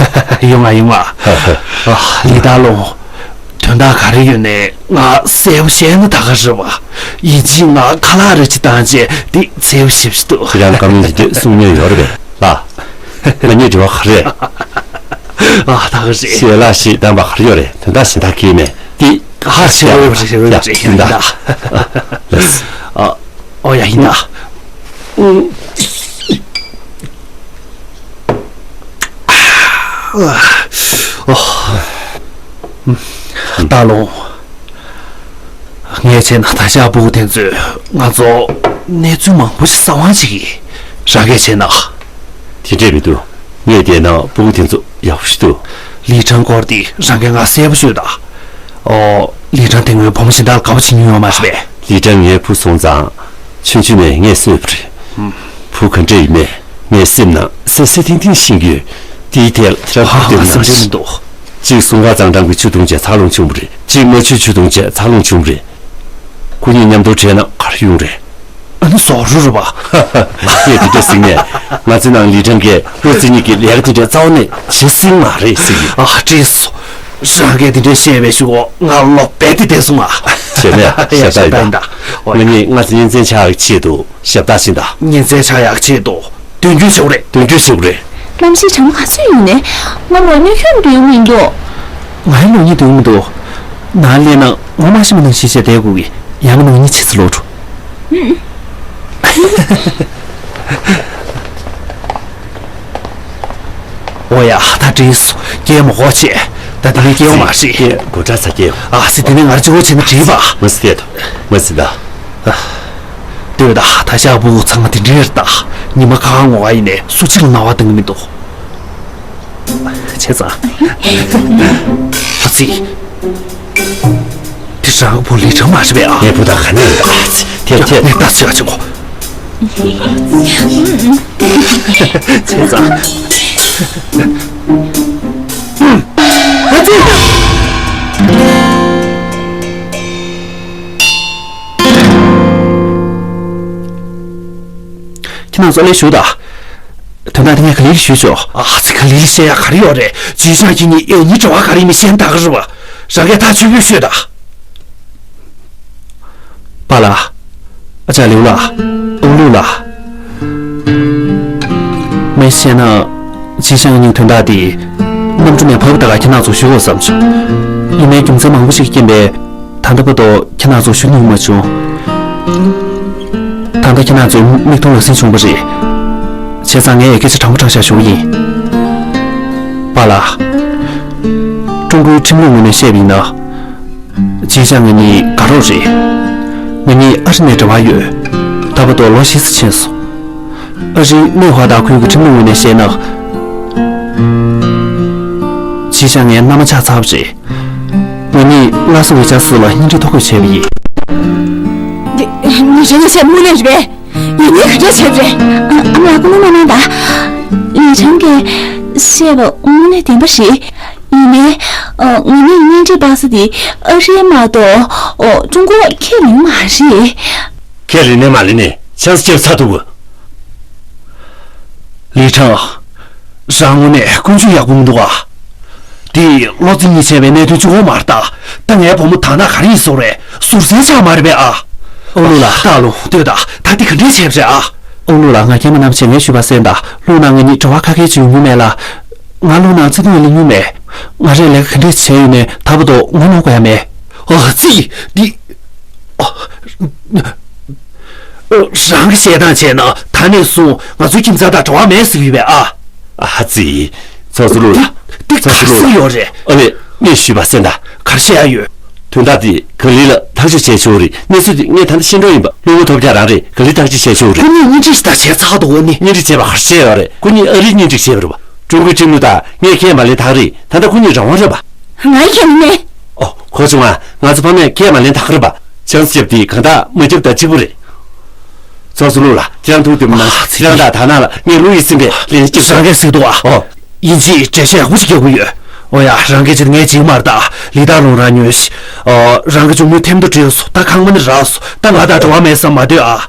ཡོང་ང་ཡོང་ང་། ཨ་ལི་ད་ལོ། དོན་དག་ག་རེ་ཡོད་ནས་ང་གསལ་པོ་བཤད་ན་ད་ག་རེད་བ། ཡིན་གཅིག་ང་ཁ་ལག་རེ་ཅིག་བཏང་རྗེས་འདི་གསལ་པོ་ཞིབ་ཞིབ་འདུག་ཁྱེད་རང་བཀའ་མོལ་འདི་འདྲས་གསུང་མྱོང་ཡོད་རེད་པས་ལགས། ང་གཉིས་འབྲེལ་བ་ག་རེ་རེད། ཨ་ད་ག་རེད། ཞལ་ལག་ཞིག་བཏང་པ་ག་རེ་ཡོད་རེད། དོན་དག་གཞན་དག་གིས་མེད་འདི་ཧ་ཞེ་ཡོད་རེད་ཞེ་ཡོད་རེད་ཡིན་ད། ཨོ་ཡ་ཡིན་ད། ད་ལོ། ངས་བྱས་ན་ད་ཆ་སྤུ་གུ་དེ་ཚོས་ང་ཚོ་གནས་ཚུལ་མང་པོ་ཞིག་གསང་བ་བྱེད་ཀྱི་རང་གིས་བྱས་ན། དེ་འདྲས་མི་འདུག་ངས་བལྟས་ན་སྤུ་གུ་དེ་ཚོ་ཡག་པོ་ཞིག་འདུག་ལི་ཁྲང་སྐོར་དེ་རང་གིས་ང་གསལ་པོ་ཤོད་ད། ཨོ། ལི་ཁྲང་དེ་སྔོན་བུ་མོ་གཞན་དག་ལ་དགའ་པོ་བྱེད་མྱོང་ཡོད་མ་རེད་པས། ལི་ཁྲང་ངའི་བུ་སོང་ཙང་། ཆུང་ཆུང་ནས་ངས་གསོས་པ་རེད། བུ་ག་འདྲ་ཡིན་མིན་ངའི་སེམས་ནང་སད་སད་ཐིང་ཐིང་ཤེས་ཀྱི་ཡོད། དེའི་ཐད་ལ་ཁྱེད་རང་ཧ་ཧ་ཁུག་ལྟོས་ང་མ་བསམ་གྱི་མི་འདུག་གཅིག་གསུང་ཁ་གཙང་གྲང་གི་ཆུ་བཏུང་བྱས་ཚ་རླུང་ཆུང་པོ་རེད། གཅིག་མ་ཆུའི་ཆུ་བཏུང་བྱས་ཚ་རླུང་ཆུང་པོ་རེད། ཁོ་གཉིས་མཉམ་དུ་བྲལ་ན་ག་རེ་ཡོང་རེད། ཨ་ནི་ཟོག་རུ་རུ་བ། ངས་དེ་འདྲ་ཟིན་ནས་ང་ཚོའི་ནང་ལི་ཁྲང་གིས་བློ་རྩེ་གཉིས་ཀྱི་ལས་ཀ་དེ་འདྲ་རྩ་བ་ནས་བྱེད་སྲིད་མ་རེད་ཟེར་གྱི། ཨ་བྲིས་སོ། རང་གིས་དེ་འདྲ་བཤད་པའི་གཞུག་གུ་ང་ལོག་རྦད་དེ་བསྡད་སོང་ང་། ཞབས་ཏག་ཡིན་ད། ཞབས་ཏག་ཡིན་ད། ང་གཉིས་སྔ་ས་གཉེན་ཚན་ཆགས་ཡག་ཆེད་དུ་ཞབས་ཏག་ཕྱིན་ད། གཉེན་ཚན་ཆགས་ཡག་ཆེད་དུ་དོན་འཁྱོལ་བྱེད་དགོས་རེད། དོན་འཁྱོལ་བྱེད་དགོས་རེད། གནམ་གཤིས་གྲང་མོ་ག་ཚོད་ཡིན་ནས། ང་མོ་གཉིད་ཁྱོན་འདུག་མི་འདུག་ང་ཡང་མོ་གཉིད་འདུག་མི་འདུག་ནང་ལས་ན་ངོ་མ་ཤི་མ་ནང་ཤི་བྱས་བསྡད་དགོས་གི། ཡང་ན་མོ་གཉིད་ཆེ་ཚུལ་ལོག་འགྲོ། ཨོ་ཡ། ད་འགྲིག་སོང་། སྐྱེལ་མ་དགོས་བྱས། ད་དེ་ནས་སྐྱེལ་བ་མ་རེད། སྐྱེལ་དགོས་དྲག་ས་སྐྱེལ། ཨ་སི། དེ་ནས་ང་ལྕི་བོ་བྱས་ན་འགྲིག་པ། མ་སི་ཐད་དོ། མ་སི་ད། ལྟོས་ད། ད་ཤག་བུ་ཚང་མ་དེ་འདྲའི་རེད་ད། ཉི་མ་ཁ་ཁ་ངོ་ག་ཡིན་ནས་སུ་གཅིག་ལ་རྣ་བ་གཏོང་གི་མི་འདུག་བྱས་ཙང་། ཨ་ཙི། དེ་རང་གི་བུ་ལི་ཁྲང་མ་རེད་པས་ཨ། ངའི་བུ་དང་ག་ནས་ཡིན་ཨ་ཙི། ཐེབས་ཐེབས། ངས་ལྟ་ཚོད་ཨ་ཅི་གོ། བྱས་ཙང་། ཨ་ཙི། ཁྱེད་རང་ཚོ་ལས་ཞུ་དང་། དོན་དག་དེ་ངས་ག་ལེར་ཞུས་ཆོག་ཨ་ཙི། ག་ལེར་བཤད་ཡག་ག་རེ་ཡོད་རེད། ཅི་ཞང་ཁྱེད་གཉིས་ཨེ་ཉི་དྲི་བ་ག་རེ་མི་ཤེས་ད་ག་རེད་པ། རང་གིས་ཐག་ཆོད་པོ་ཤོད་དང་། པཱ་ལགས། ཨ་ཅག་ལེའུ་ལགས། ཨོ་ལུ་ལགས། མི་ཤེས་ན། ཅི་ཞང་གཉིས་དོན་དག་དེ། གནམ་གྲུ་ནས་བབས་ད་ག་ཁྱེད་རང་ཚོ་ཞུ་དགོས་བསམ་བྱུང་། ཡིན་ནའི་རྒྱུ་མཚན་མང་པོ་ཞིག་རྐྱེན་པས། ད་ལྟ་བར་དུ་ཁྱེད་རང་ཚོ་ཞུ་མྱོང་མ་བྱུང་། ད་ལྟ་ཁྱེད་རང་ཚོའི་མིག་མཐོང་ལག་ཟིན་བྱུང་བ་རེད། བྱས་ཙང་ངས་སྐད་ཆ་དྲང་པོ་དྲང་བཞག་ཞུ་གི་ཡིན། པཱ་ལགས། ཀྲུང་གོའི་ཁྲིམས་ལུགས་ངོས་ནས་བཤད་པ་ཡིན་ན། ཅི་ཞང་ང་གཉིས་དགའ་རོགས་རེད། ང་གཉིས་ཨ་རི་ནས་འབྲེལ་བ་ཡོད། ད་བར་དུ་ལོ་བཞི་ཙམ་ཕྱིན་སོང་། ཨ་རིའི་ནེ་ཧྭ་ཏ་ཁུལ་གྱི་ཁྲིམས་ལུགས་ངོས་ནས་བཤད་ན། ཅི་ཞང་ངའི་མནའ་མ་ཆགས་ཚར་བ་རེད། ང་གཉིས་ལྷ་ས་ཝེ་ཅར་སུ་ལ་གཉེན་སྒྲིག་ཐོ་འགོད་བྱས་པ་ཡིན། འདི་ནི་རེ་ནས་བཤད་དངོས་གནས་རེད་པས། ཡིན་ནའི་ག་འདྲ་བྱས་པ་རེད། ཨ་ཨ་མ་ལགས། སྐུ་ངོ་མ་གནང་དང་། ལི་ཁྲང་གིས་བཤད་པ་དངོས་གནས་བདེན་པ་རེད། ཡིན་ནའི། ཨ་ང་གཉིས་གཉེན་སྒྲིག་འཕར་ས་དེ་ཨ་རི་མ་གཏོགས་ཨོ་ཀྲུང་གོ་ཁས་ལེན་མ་རེད། ཁས་ལེན་ནའི་མ་ལེན་ནའི་ཆང་ས་ཁྱེར་ཚར་འདུག་གོ། ལི་ཁྲང་། རང་ངོ་ནས་ཀུན་སྤྱོད་ཡག་པོ་མི་འདུག་ཨ། དེ་བློ་རྩེ་གཉིས་ཆད་པའི་གནད་དོན་གཅིག་པོ་མ་རེད་ད། ད་ངའི་བུ་མོ་དག་སྣང་ག་རེ་ཡིན་བཟོ་རེད། ཟུར་སེན་ཆགས་མ་རེད་པས་ཨ། ཨོ་ལུ་ལགས། ད་ལོ་ལྟོས་ད། ད་དེ་ག་འདྲས་བྱས་པ་རེད་ཨ། ཨོ་ལུ་ལགས། ང་རྒྱལ་མ་གནང་བྱས་ངས་ཞུས་པ་གསན་ད། ལུང་ནང་ང་གཉིས་འབྲེལ་བ་ཁ་ཁའི་བྱུང་མྱོང་མེད་ལ། ང་ལུང་ནང་བརྩེ་དུང་ལེན་མྱོང་མེད། ང་རས་ལས་ཀ་ག་འདྲས་བྱས་ཡོད་ནས་ད་བར་དུ་ངོ་གནོང་དགོས་ཡ་མེད། ཨ་ཙི། འདི། ཨ། རང་གི་བཤད་སྟངས་བྱས་ན་ད་ནས་བཟུང་ང་ཚོའི་ཁྱིམ་ཚང་དང་འབྲེལ་བ་མེད་ཟེར་གྱི་ཡོད་པས་ཨ། ཨ་ཙི། ཚོགས་གཙོ་ལུགས་ལ། འདི་ཚོགས་གཙོ་ལུགས་ལ། ག་རེ་ཡོད་རེད། ཨ་ལས། ངས་ཞུས་པ་གསན་དང་། ག་རེ་བཤད་ཡ་ཡོད། དོན་དག་འདི་ག་ལེ་ལ་ཐག་གཅོད་བྱས་ཆོག་རེད། གནས་ཚུལ་འདི་ངས་ད་ལྟ་ཤེས་འགྲོ་ཡིན་པ། བློ་ངོ་ཐོབ་རྒྱག་རང་རེད། ག་ལེ་ཐག་གཅོད་བྱས་ཆོག་རེད། ཁོ་གཉིས་གཉེན་སྒྲིག་ད་བྱས་ཚར་འདུག་གོ་ནི། གཉེན་སྒྲིག་བྱས་པ་ག་རེ་བྱས་ཡོད་རེད། ཁོ་གཉིས་ཨ་རིའི་གཉེན་སྒྲིག་བྱས་པ་རེད་པ། ཀྲུང་གོའི་ཁྲིམས་ལུགས་ལྟར་ངས་ཁས་མ་ལེན་ཐག་རེད། ད་ལྟ་ཁོ་གཉིས་རང་དབང་རེད་པ། ང་ཡི་ཁས་མི་ལེན། ཨོ། གོ་བྱུང་ང་། ང་ཚོ་ཕ་མས་ཁས་མ་ལེན་ཐག་རེད་པ། ཆང་ས་བརྒྱབ་དེ་གང་ལྟར་མ་བརྒྱབ་དང་གཅིག་པ་རེད། ཚོགས་གཙོ་ལུགས་ལ་ཁྱེད་རང་ཐུགས་མཐུན་མ་གནང་། ཨ་ཙི། ཁྱེད་རང་དང་དག་སྣང་ལ་ངས་བློ་ཡིད་ཚིམ་པའི་ལན་སྐྱབས་རང་སྐད་ཟེར་འདུག་ཨ། ཨོ། ཡིན་གཅིག་འགྲེལ་བཤད་ཡག་པོ་ཞིག་རྒྱག་གི་ཡོད། ཨོ་ཡ། རང་སྐད་ཆ་ངས་བྱེད་མར་ད། ལི་ཏཱ་ལུང་རང་ཉོན་ཞིག་ཨོ། རང་གི་གཅུང་མོའི་ཐེམ་ཐོ་བྲིས་སོང་། ད་ཁང་པ་ནི་རག་སོང་། ད་ང་དང་འབྲེལ་བ་མེད་བསམ་མ་སྡོད་ཨ།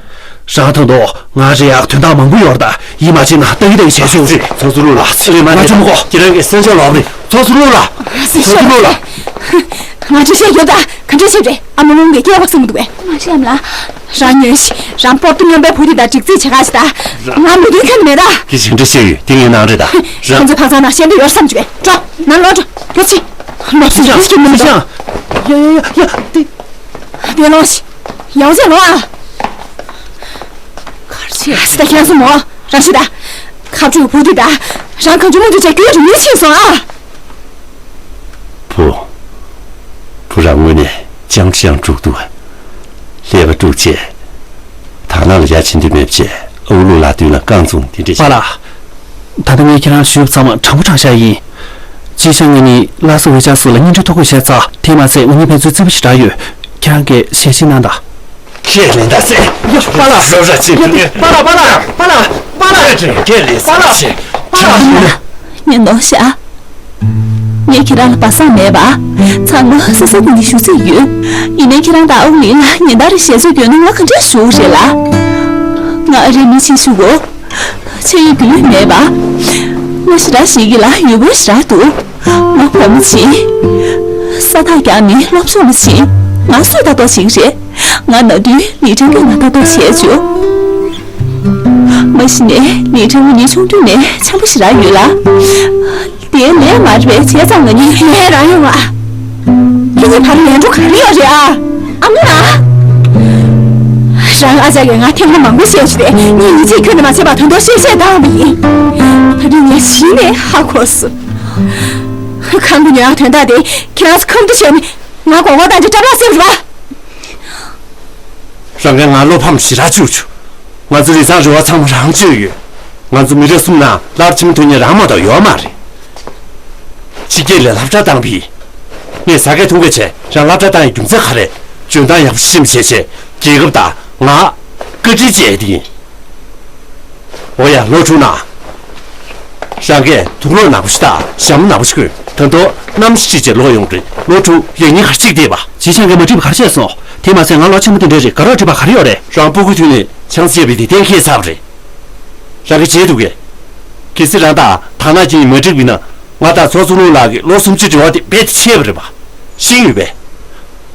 རང་དང་དོ། ང་རེ་ཡག་དོན་དག་མང་པོ་ཡོད་རེད་ད། ཡིད་མ་ཆེས་ན་ལྟ་གི་ལྟ་གི་བྱས་ཆོག་རེད། ཚོགས་གཙོ་ལུགས་ལ། ཨ་ཙི། ང་ཅུང་མ་གོ། ཁྱེད་རང་གི་སེམས་ཤུགས་ལོག་རེད། ཚོགས་གཙོ་ལུགས་ལ། ཚོགས་གཙོ་ལུགས་ལ། ང་ཅི་བཤད་ཡོད་ད། ག་འདྲ་བཤད་རེད། ཨ་མ་ལུང་གིས་སྐྱེ་བ་གསུང་གི་འདུག་པས། མ་བཤད་ཨ་མ་ལགས། རང་ཉོན་ཞིག་རང་པོར་ཏུ་སྨྱོན་པའི་བུ་དེ་དང་སྒྲིག་རྩིས་བྱེད་ག་ཞིག་ད། ང་མི་དགེ་མཁན་མེད་ད། དེ་ཞིག་འདྲ་བཤད་ཡོད། དེ་ངའི་ནང་རེད་ད། རང་ཁོང་ཚོ་ཕག་ཚང་ནང་བཤད་འདོད་ཡོད་བསམ་གྱི་པས། འགྲོ། ནང་ལོག་འགྲོ། རྒྱོབ་ཅིག་ལོག་སི་ཡང་སྐྱིད་མི་འདུག་ཡ་ཡ་ཡ་ཡ། དེ། དེ་ལོག་ཞིག་ཡང་ཅིག་ལོག་ཨ། གར་ཆེ། སི་ད་ཁྱེད་སུ་མོ། རང་ཤི་ད། ཁ་ཕྲུག་བུ་དེ་ད། རང་གང་བྱུང་མང་བྱུང་བྱས་རྒྱུ་རུ་མི་ཕྱིན་སོང་ཨ། བུ། བུ་རང་ངོས་ནས་ཅང་ཅང་དཀྲུག་འདུག་ཀླད་པ་དཀྲུག་བྱས། དག་སྣང་ལ་ཡ་ཕྱིན་དུ་མེད་བྱས། ཨུ་ལུ་ལགས་མདུན་ལ་རྐང་བཙུགས་འདི་འདྲ་བྱས། པཱ་ལགས། ད་ལྟ་ངས་ཁྱེད་རང་ཞུས་པ་ཚང་མ་དྲང་པོ་དྲང་བཞག་ཡིན། ཅི་ཞང་ངེད་གཉིས་ལྷ་ས་ཝེ་ཅར་སུ་ལ་གཉེན་སྒྲིག་ཐོ་འགོད་བྱས་ཚར། དེ་མ་ཚད་ང་གཉིས་ཕན་ཚུན་རྩེད་པོ་ཞེ་དྲག་ཡོད། ཁྱེད་རང་གིས་ཞལ་བཞེས་གནང་དང་། ཁས་ལེན་ད་ཟེར། ཡ། པཱ་ལགས། རོ་ར་ཅིག་ཡ། དེ་པཱ་ལགས། པཱ་ལགས། པཱ་ལགས། པཱ་ལགས། ཁས་ལེན་ཟེར་ཟེར། པཱ་ལགས། ཉན་དོ་ཤ། ངས་ཁྱེད་རང་ལ་སྦ་གསང་མེད་པ། ཚང་མ་གསལ་གསལ་ཏན་ཏན་ཞུ་རྩིས་ཡོད། ཡིན་ནའི་ཁྱེད་རང་དང་ཨུ་ལི་ལ་ཉིན་ལྟར་ཞལ་ཚོད་བསྐྱོན་ན་ང་ག་འདྲས་ཞུ་རེད་ལ། ང་ཨ་རིའི་མི་ཆེ་ཞུ་གོ། ཆེ་ཡོད་རྒྱུས་ལོན་མེད་པ། ང་ཞེ་དྲག་ཞིག་གི་ལ་ཡོད་པོ་ཞེ་དྲག་འདུག་ང་བུ་མོ་ཆེ། ས་ཐག་རྒྱག་ནི་སློབ་སྦྱོང་མ་བྱེད། ང་སུས་ལྟ་རྟོག་བྱེད་ཀྱི་རེད། ང་ན་དུས་ལི་ཁྲང་གིས་ང་ལྟ་རྟོག་བྱས་བྱུང་། མ་གཞི་ནས་ལི་ཁྲང་ངེད་གཉིས་ཆུང་དུས་ནས་འཆམ་པོ་ཞེ་དྲག་ཡོད་ལ། དེ་ལས་མ་རེད་པས། བྱས་ཙང་ང་གཉིས། ངས་རང་ཡོང་ཨ། ཁྱེད་གཉིས་བར་ལན་འགྲོ་ག་རེ་ཡོད་རེད་ཨ། ཨ་མ་ལགས། རང་ཨ་ཅག་གིས་ང་ཐེངས་མ་མང་པོ་བཤད་བྱུང་སྟེ། ངས་ཡིད་ཆེས་ཁྱོན་ནས་མ་བྱས་པར་དོན་དོན་བཤད་བཤད་བཏང་བ་ཡིན། ད་རེས་ངས་གཞི་ནས་ཧ་གོ་སོང་། ཁང་པ་ཉོ་ཡག་དོན་དག་དེ་ཁྱེད་རང་ཚོ་ཁ་མཐུན་བྱས་ནས་ང་མགོ་སྐོར་བཏང་རྒྱུ་སྐྲག་སྐྲག་སེམས་རེད་པ། རང་གིས་ང་བློ་ཕམ་ཞེ་དྲག་བཅུག་བྱུང་། ང་ཚོ་རི་ཚང་རེ་བ་ཚང་མ་རང་བཅོས་ཡོད། ང་ཚོ་མི་རབས་གསུམ་ནང་སློབ་གྲྭ་ཆེན་མོ་ཐོན་མཁན་རང་མ་གཏོགས་ཡོད་མ་རེད། ཕྱི་རྒྱལ་ལ་སློབ་གྲྭ་བཏང་བས། ངས་ཟ་སྐད་འཐུང་སྐད་བྱས། རང་སློབ་གྲྭ་བཏང་ཡའི་རྒྱུ་མཚན་ག་རེ། འཇོན་ཐང་ཡག་པོ་ཞིག་ཤེས་བྱས། རྒྱལ་ཁབ་དང་ང་བཀའ་དྲིན་བསྐྱངས་ཏེ་ཡིན། འོ་ཡ། ལོ་དྲུག་ན། རང་གིས་དུག་སློག་ནག་པོ་ཞིག་དང་ཞྭ་མོ་ནག་པོ་ཞིག་གོན། ད་དུང་གནམ་གཤིས་ཅིག་ལོག་ཡོང་དུས་ལོ་དྲུག་ཡང་སྙིང་ག་གཅིག་བསྡད་པ། བྱས་ཙང་ངས་མ་འགྲིག་པ་ག་རེ་བྱས་སོང་། དེ་མ་ཟད་ང་ལོ་ཆེན་པོ་དེ་འདྲ་རེད། དགའ་རོགས་འགྲིག་པ་ག་རེ་ཡོད་རེད། རང་སྤུ་གུ་དུས་ནས་ཆང་ས་བརྒྱབ་པའི་དེ་གཏན་འཁེལ་ཚར་བ་རེད། རང་གིས་བརྗེད་འདུག་གས། གལ་སྲིད་རང་དང་དག་སྣང་ཅན་གཉིས་མ་འགྲིག་པ་ཡིན་ན། ང་དང་ཚོགས་གཙོ་ལུང་ལགས་ཀྱི་ལོ་སུམ་ཅུ་འབྲེལ་བ་དེ་རྦད་དེ་ཆད་པ་རེད་པ། ཤེས་ཡོད་པས།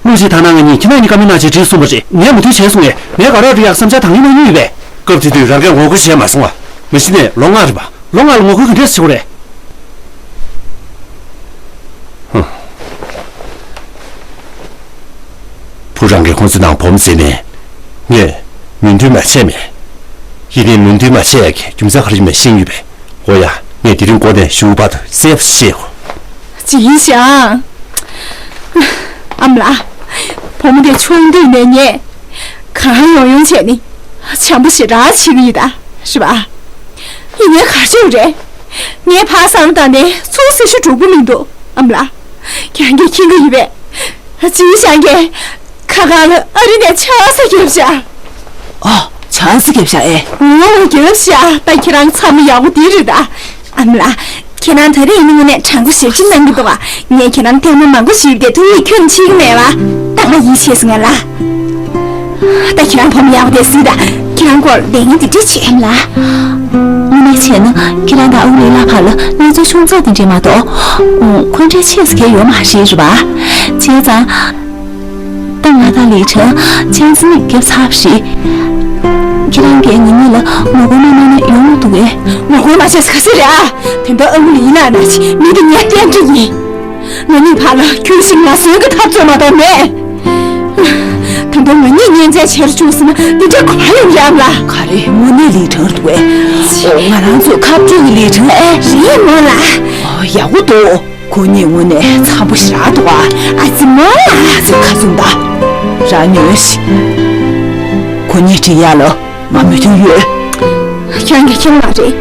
ལུང་ཞིག་དག་སྣང་ང་གཉིས་ཁྱེད་རང་གཉིས་བཀའ་མོལ་གནང་བྱས་བྲིས་གསུངས་པ་རེད། ངས་མུ་མཐུད་བྱས་སོང་ངས། ངས་དགའ་རོགས་འགྲིག་ཡག་བསམ་འཆར་དང་ལེན་གནང་མྱོང་ཡོད་པས། སྐབས་དེ་དུས་རང་གིས་ངོ་རྒོལ་བྱས་མ་སོང་ང་། མ་གཞི་ནས་ལོ་ལྔ་རེད་པ། ལོ་ལྔ་ལ་ངོ་རྒོལ་ག་འདྲས་བྱེད་དགོས་རེད། ཧུམ། བུ་རང་གིས་ཁོང་ཚོ་ནང་སྦོམ་བཟོས་ནས། ངས་མོས་མཐུན་མ་བྱས་མེད། ཡིན་ནའི་མོས་མཐུན་མ་བྱས་ཡག་གི་རྒྱུ་མཚན་ག་རེ་ཡིན་མིན་ཤེས་ཡོད་པས། འོ་ཡ། ངས་དེ་རིང་འགོ་ནས་གཞུག་བར་དུ་གསལ་པོ་བཤད་དགོས། ཅི་ཡིན་ཞང་། ཨ་མ་ལགས། བུ་མོ་དེ་ཆུང་དུས་ནས་ངས་གང་ཡོང་ཡོང་བྱས་ནས་བྱམས་པོ་ཞེ་དྲག་བྱེད་ཀྱི་ཡིན་ད། རེད་པ། ཡིན་ནའི་ག་རེ་བྱེད་དགོས་རེད། ངས་ཕར་བསམ་བློ་བཏང་ནས་ཚུར་སེམས་ཤུགས་འགྲོ་གི་མི་འདུག་ཨ་མ་ལགས། ཁྱེད་རང་གིས་མཁྱེན་གྱི་ཡོད་པས། ཅི་ཡིན་ཞང་གིས། ཁ་ཁ་ལ་ཨ་རི་ནས་ཆང་ས་བརྒྱབ་ཤག་ཨོ། ཆང་ས་བརྒྱབ་ཤག་ཨེ། འོ། བརྒྱབ་ཤག་ད་ཁྱེད་རང་ཚང་མ་ཡག་པོ་དེ་རེད་ད། ཨ་མ་ལགས། ཁྱེད་རང་ད་རེས་ཡིན་ན་དངོས་གནས་དྲང་པོ་ཞེ་པོ་ཅིག་གནང་གི་འདུག་ག་ངས་ཁྱེད་རང་ཐེངས་མ་མང་པོ་ཞིག་དེ་ཐུགས་ཡིད་ཁྱོན་ཆེ་གི་མེད་པ། ད་ང་ཡིད་ཆེས་སོང་ང་ལ། ད་ཁྱེད་རང་བུ་མོ་ཡག་པོ་དེ་གཟིགས་དང་། ཁྱེད་རང་སྐོར་ལས་ངན་དེ་འདྲ་བྱེད། ཨ་མ་ལགས། དངོས་གནས་བྱས་ན་ཁྱེད་རང་དང་ཨ་ཁུ་ལི་ལགས་བར་ལ་གནས་ཚུལ་ཆུང་ཙག་དེ་འདྲས་མ་གཏོགས། ཁོ་འདྲའི་ཆེ་ས་གལ་ཡོད་མ་རེད། རེད་པ། བྱས་ཙང་། ད་ང་དང་ལི་ཁྲང་ཆང་ས་གཉིས་བརྒྱབ་ཚར་བ་རེད། ཁྱེད་རང་གིས་ང་གཉིས་ལ་ངོ་རྒོལ་མ་གནང་ན་ཡོང་མི་འདུག་གས། ངོ་རྒོལ་མ་བྱས་ས་ག་ཚོད་རེད་ཨ། དེ་འདྲ་ཨ་ཁུ་ལི་ཡིན་ན་ན་ཆི་མི་དེ་ངའི་རྟེན་འབྲེལ་ཡིན། ང་གཉིས་བར་ལ་ཁྱོད་བཞིན་ང་བཟོས་ཀྱི་འཐབ་རྩོད་མ་གཏོགས་མེད། ད་དུང་ང་གཉིས་གཉེན་ཚན་བྱེད་རུ་བཅུག་ཟིན་ན་འདི་འདྲ་གོ་བ་ཡོང་རེད་ཨ་མ་ལགས། ག་རེ་དངོས་གནས་ལི་ཁྲང་འདུག་གས། ཨོ། ང་རང་ཚོ་ཁ་བྲལ་གྱི་ལི་ཁྲང་ཨེ། རེད་མོ་ལགས། ཨོ། ཡག་པོ་འདུག་ཁོ་གཉིས་དངོས་གནས་འཆམ་པོ་ཞེ་དྲག་འདུག་ཨ། ཨ་ཙི་མོ་ལགས། ཨ་ཙི་ཁ་བཙུམ་ད། རང་ཉོན་ཞིག་ཁོ་གཉིས་འགྲིག་ཡག་ལ་ང་མོས་མཐུན་ཡོད། ཁྱེད་རང་གིས་མཁྱེན་པ་རེད།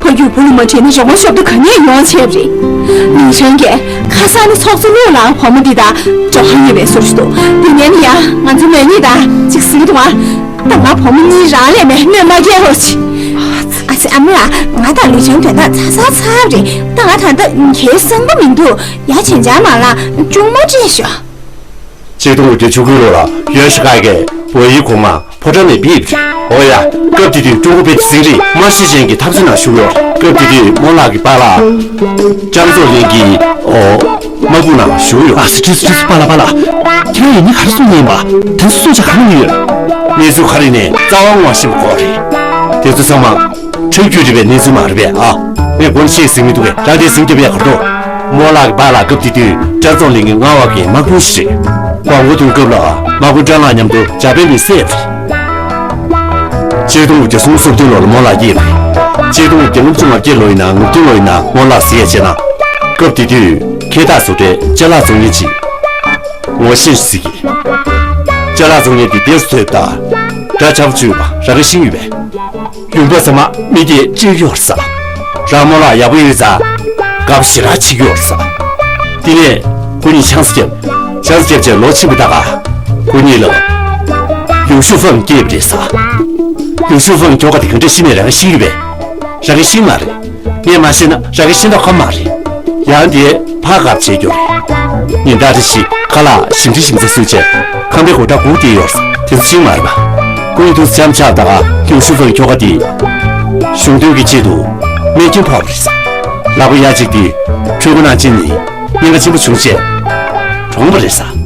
ཕ་རྒྱུད་བུ་ལ་མ་དྲན་ན་རང་དབང་ཤོབ་ཏུ་ག་ནས་ཡོང་བྱས་པ་རེད། ལི་ཁྲང་གིས་ཁ་སང་ནས་ཚོགས་གཙོ་ལུའུ་ལགས་བུ་མོ་འདི་དང་འགྲོགས་ཁ་ཡོད་པའི་བཟོ་ཞིག་འདུག་དེ་ནས་ནི་ཡང་ང་ཚོ་མེད་ནི་དང་ཅིག་ཟིན་འདུག་ཨ། ད་ང་བུ་མོ་གཉིས་རང་ལས་མེད་གནོད་མ་སྐྱེལ་རོགས་གྱིས། ཨ་ཙི་ཨ་མ་ལགས། ང་དང་ལི་ཁྲང་དོན་དག་ཚར་ཚར་ཚར་བ་རེད། ད་ང་ད་ལྟ་གལ་སང་པོ་མི་འདུག་ཡ་བྱེད་འཇགས་མ་ལངས་གཅུང་མོ་སྤྲད་ཤོག་ཆིག་སྟོང་དགུ་བརྒྱ་བཅུ་དགུ་ལོ་ལ་ཡོན་ཧྲི་ཀའི་གི་བོད་ཡིག་གོང་མ་ཕོ་བྲང་ནས་ཕེབས་རེད། འོ་ཡ། སྐབས་དེ་དུས་ཀྲུང་གོ་བོད་ཀྱི་ཟིང་རིང་དམར་ཤོག་ཅན་གྱི་འཐབ་རྩོད་ནང་ཞུགས་ཡོད་རེད། སྐབས་དེ་དུས་རྨོ་ལགས་ཀྱི་པཱ་ལགས་ལྕམ་ཚོགས་གླིང་གི་ཨོ་དམག་དཔུང་ནང་ཞུགས་ཡོད། ཨ་ཙི། ཁྲིས་ཁྲིས། པཱ་ལགས་པཱ་ལགས། ཁྱེད་རང་ཡིན་ནི་ག་རེ་གསུང་མཁན་ཡིན་པ། དེ་ཚོ་སོ་ཆ་ག་རེ་ཡོད། གནས་ཚུལ་ག་རེ་ནས་རྩ་བ་ངོ་ཤེས་པ་དགོས་རེད། དེ་ཚོ་ཚང་མ་འཁྲུལ་རྒྱུ་རེད་པས། གནས་ཚུལ་མ་རེད་པས་ཨ། ངས་མགོ་ནས་བཤད་ཟིན་མི་འདུག་གས། རང་དེ་ཟིན་རྒྱབ་ཡག་ག་འགྲོ། རྨོ་ལགས་ཀྱི་པཱ་ལགས་སྐབས་དེ་དུས་ལྕམ་ཚོགས་གླིང་གི་རྔ་བ་གི་དམག་དཔོན་ཞིག་རེད། ཁོང་མགོ་ཐོན་སྐབས་ལ་དམག་དཔོན་ཀྲང་ལགས་མཉམ་དུ་འཇར་པན་པའི་སྲས་རེད། ཆིག་སྟོང་དགུ་བརྒྱ་སུམ་ཅུ་སོ་བདུན་ལོ་ལ་རྨོ་ལགས་སྐྱེས་པ་རེད། ཆིག་སྟོང་དགུ་བརྒྱ་ལྔ་བཅུ་ང་བརྒྱད་ལོ་ཡིན་ན་ང་བདུན་ལོ་ཡིན་ན་རྨོ་ལགས་གཟིགས་ཡས་བྱས་ན། སྐབས་དེ་དུས་འཁེལ་འཐག་བཟོ་གྲྭའི་ཅ་ལག་བཙོང་མཁན་ཅིག་ངོ་ཤེས་ཤིག་གིས། ཅ་ལག་བཙོང་མཁན་དེ་རྗེས་སུ་ཐོན་པ་དང་འདྲ་ཆགས་པོ་བྱུང་ཡོད་པ་རང་གིས་ཤེས་ཡོད་པས། ཡུམ་པ་ཚང་མ་མི་དེས་སྤྲད་ཡོད་རེད་ས། རང་རྨོ་ལགས་ཡག་པོ་ཡོད་ཙང་དགའ་པོ་ཞེ་དྲག་བྱེད་ཀྱི་ཡོད་རེད་ས། དེ་ནས་ཁོ་གཉིས་ཆང་ས་བརྒྱབ། ཆང་ས་བརྒྱབ་བྱས་ལོ་ཕྱིན་པ་ད་ག་ཁོ་གཉིས་ལ་ཡུང་ཤུ་ཧྥང་སྐྱེས་པ་རེད་ས། ཡུང་ཤུ་ཧྥང་ཁྱོ་ག་དེ་གང་འདྲ་ཤི་ནས་རང་གིས་ཤེས་ཡོད་པས། རང་གིས་ཤེས་མ་རེད། ངས་མ་ཤེས་ན་རང་གིས་ཤེས་མདོག་ཁ་མ་རེད། ཡང་དེ་ཕར་བཀབ་བྱེད་རྒྱུ་རེད། ཉིན་ལྟར་རེ་བཞིན་ཁ་ལག་ཞིམ་ཁྲིམས་ཞིམ་ཚད་བཟོས་བྱས་ཁང་པའི་སྒོ་འགྲམ་སྒུག་བསྡད་ཡོད་རེད། དེ་ཚོ་ཤེས་མ་རེད་པ། ཁོ་གཉིས་ཐུགས་འཆམ་ཆགས་ད་ག་ཡུང་ཤུ་ཧྥང་ཁྱོ་ག་དེ་གཞུང་དོན་གྱི་ཆེད་དུ་རྨས་སྐྱོན་ཕོག་པ་རེད་ས། ལག་པ་ཡ་གཅིག་དེ་འཕྲུལ་སྒོ་ནང་ཕྱིན་ནས་སྙིང་ག་ཆེན་པོ་བྱུང་བྱས་གྲོངས་པ་རེད་ས།